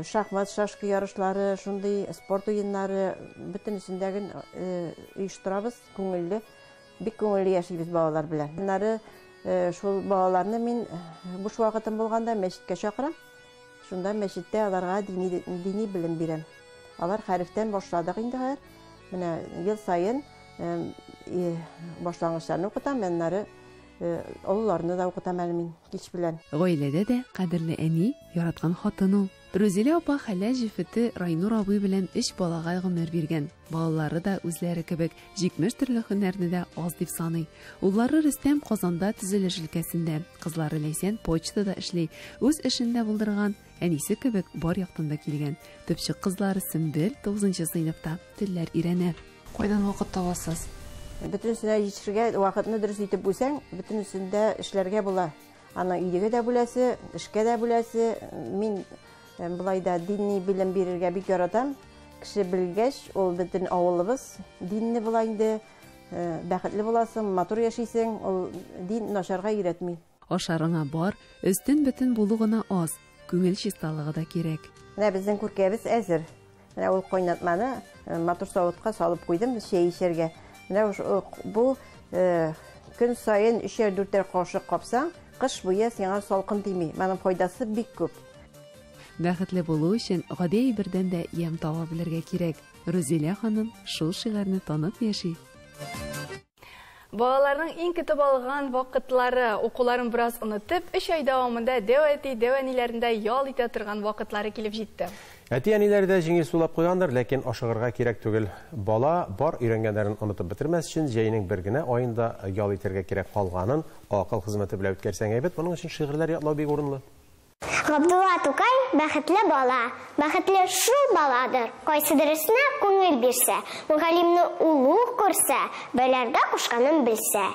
Шахмат, шашка ярышлары, шундый спорт уеннары, бөтенесендә ген оештырабыз, күңелле. Бик күңелле яшибез балалар белән. Аннары шул балаларны мин буш вакытым булганда мәчеткә чакырам. Шунда мәчеттә аларга дини белем бирәм. Алар хәрефтән башладык инде хәзер. Менә ел саен башлангычларны укытам, аннары олыларны да укытам әле мин кич белән. Гаиләдә дә кадерле әни, яраткан хатын ул. Рузилә апа хәләл җефете Райнур абый белән 3 балага гомер биргән. Балалары да үзләре кебек 70 төрле һөнәрне дә аз дип саный. Уллары Рөстәм Казанда төзелеш өлкәсендә, кызлары Ләйсән почтада эшли, үз эшен дә булдырган, әнисе кебек бар яктан да килгән. Төпчек кызлары Сөмбел 9 сыйныфта телләр өйрәнә. Кайдан вакыт табасыз? Бөтенесенә җитешергә вакытны дөрес итеп бүлсәң, бөтенесендә эшләргә була. Аны өйгә дә бүләсе, эшкә дә бүләсе. Мин былай да дини белем бирергә бик яратам. Кеше белгәч, ул бөтен авылыбыз динне була инде. Бәхетле буласың, матур яшисең, ул дин начарга өйрәтми. Ашарыңа бар, өстен бөтен булу гына аз, күңел чисталыгы да кирәк. Менә безнең күркәбез әзер. Менә ул кайнатманы матур савытка салып куйдым чәй эчәргә. Менә бу көн саен өчәр-дүртәр кашык капсаң, кыш буе сиңа салкын тими. Моның файдасы бик күп. Бәхетле булу өчен гади әйбердән дә ямь таба белергә кирәк. Рузилә ханым шул шигарьне танып яши. Балаларның иң көтеп алган вакытлары, укуларын бераз онытып, 3 ай дәвамында дәү әти, дәү әниләрендә ял итә торган вакытлары килеп җитте. Әти-әниләр дә җиңел сулап куйгандыр, ләкин ашыгырга кирәк түгел. Бала бар өйрәнгәннәрен онытып бетермәс өчен җәйнең бер генә аенда ял итәргә кирәк, калганын акыл хезмәте белән үткәрсәң әйбәт. Моның өчен шигырьләр ятлау бик урынлы. Габдулла Тукай бәхетле бала. Бәхетле шул баладыр, кайсы дөресенә күңел бирсә, мөгаллимне олуг күрсә, белергә кушканын белсә.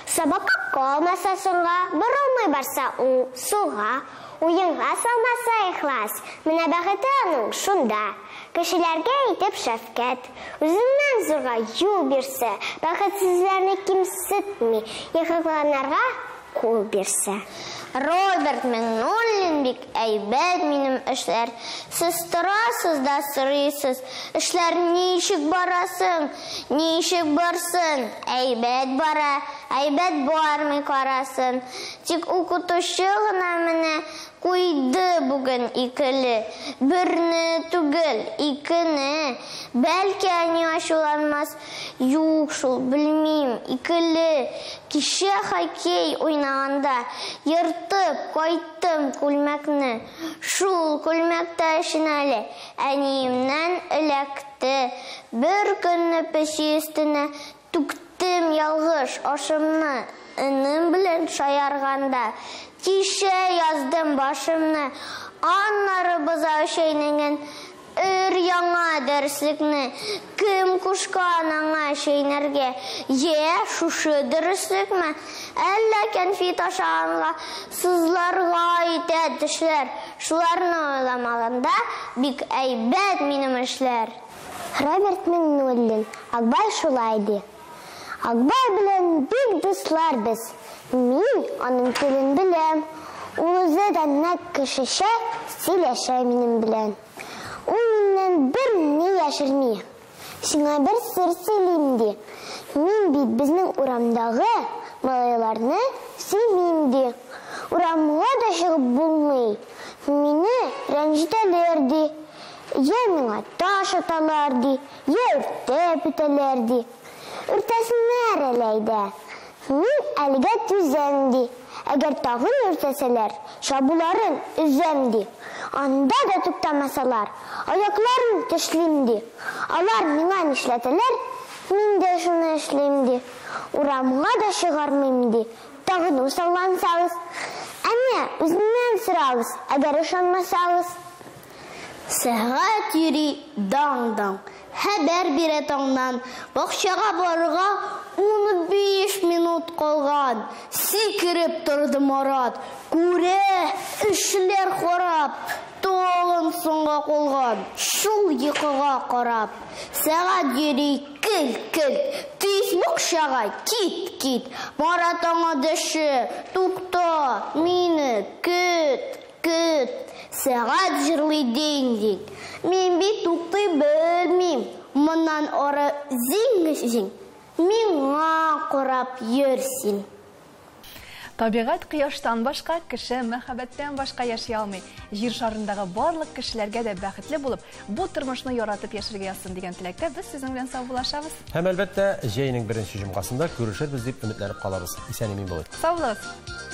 Сабакка калмаса соңга, борылмый барса уң, сулга, уенга салмаса ихлас, менә бәхете аның шунда. Кешеләргә итеп шәфкать, үзеннән зурга юл бирсә, бәхетсезләрне кимсетми, егылганнарга кул бирсә. Роберт Миңнуллин бик әйбәт минем эшләр. Сез торасыз да сорыйсыз, эшләр ничек барасың, ничек барсын? Әйбәт бара, әйбәт бармый карасын. Тик укытучы гына менә куйды бүген икеле. Берне түгел, икене. Бәлки әни ачуланмас. Юк шул, белмим, икеле. Кичә хоккей уйнаганда ертып кайттым күлмәкне. Шул күлмәктә өчен әле әниемнән эләкте. Бер көнне песи өстенә түктем ялгыш ашымны. Энем белән шаярганда тишә яздым башымны. Аннары бозау чәйнәгән өр яңа дәреслекне. Кем кушкан аңа чәйнәргә? Йә, шушы дәреслекме? Әллә кәнфит ашаганга сызларга итә тешләр. Шуларны уйламаганда бик әйбәт минем эшләр. Роберт Миңнуллин, Акбай шулай ди. Акбай белән бик дуслар без. Мин аның телен беләм. Ул үзе дә нәкъ кешечә сөйләшә минем белән. Ул миннән бер ни яшерми. Сиңа бер сер сөйлим ди. Мин бит безнең урамдагы малайларны сөймим ди. Урамга да чыгып булмый. Мине рәнҗетәләр ди. Йә миңа таш аталар ди, йә үртәп үтәләр ди. Үртәсеннәр әле әйдә. Мин әлегә түзәм ди. Әгәр тагын үртәсәләр, чабуларын өзәм ди. Анда да туктамасалар, аякларын тешлим ди. Алар миңа нишләтәләр, мин дә шуны эшлим ди. Урамга да чыгармыйм ди. Тагын усаллансагыз, әнә үзеннән сорагыз, әгәр ышанмасагыз. Сәгать йөри даң-даң, хәбәр бирә таңнан. Бакчага барырга 15 минут калган. Сикереп торды Марат, күрә, эшләр харап. Тагын соңга калган, шул йокыга карап. Сәгать йөри кел-кел, тиз бакчага кит-кит. Марат аңа дәшә, тукта, мине көт, көт. Сәгать җырлый динг-динг. Мин бит туктый белмим. Моннан ары зиң-зиң. Миңа карап йөр син. Табигать кояштан башка, кеше мәхәббәттән башка яши алмый. Җир шарындагы барлык кешеләргә дә бәхетле булып, бу тормышны яратып яшәргә язсын дигән теләктә без сезнең белән саубуллашабыз. Һәм әлбәттә, җәйнең беренче җомгасында күрешербез дип өметләнеп калабыз. Исән-имин булыйк. Сау булыгыз.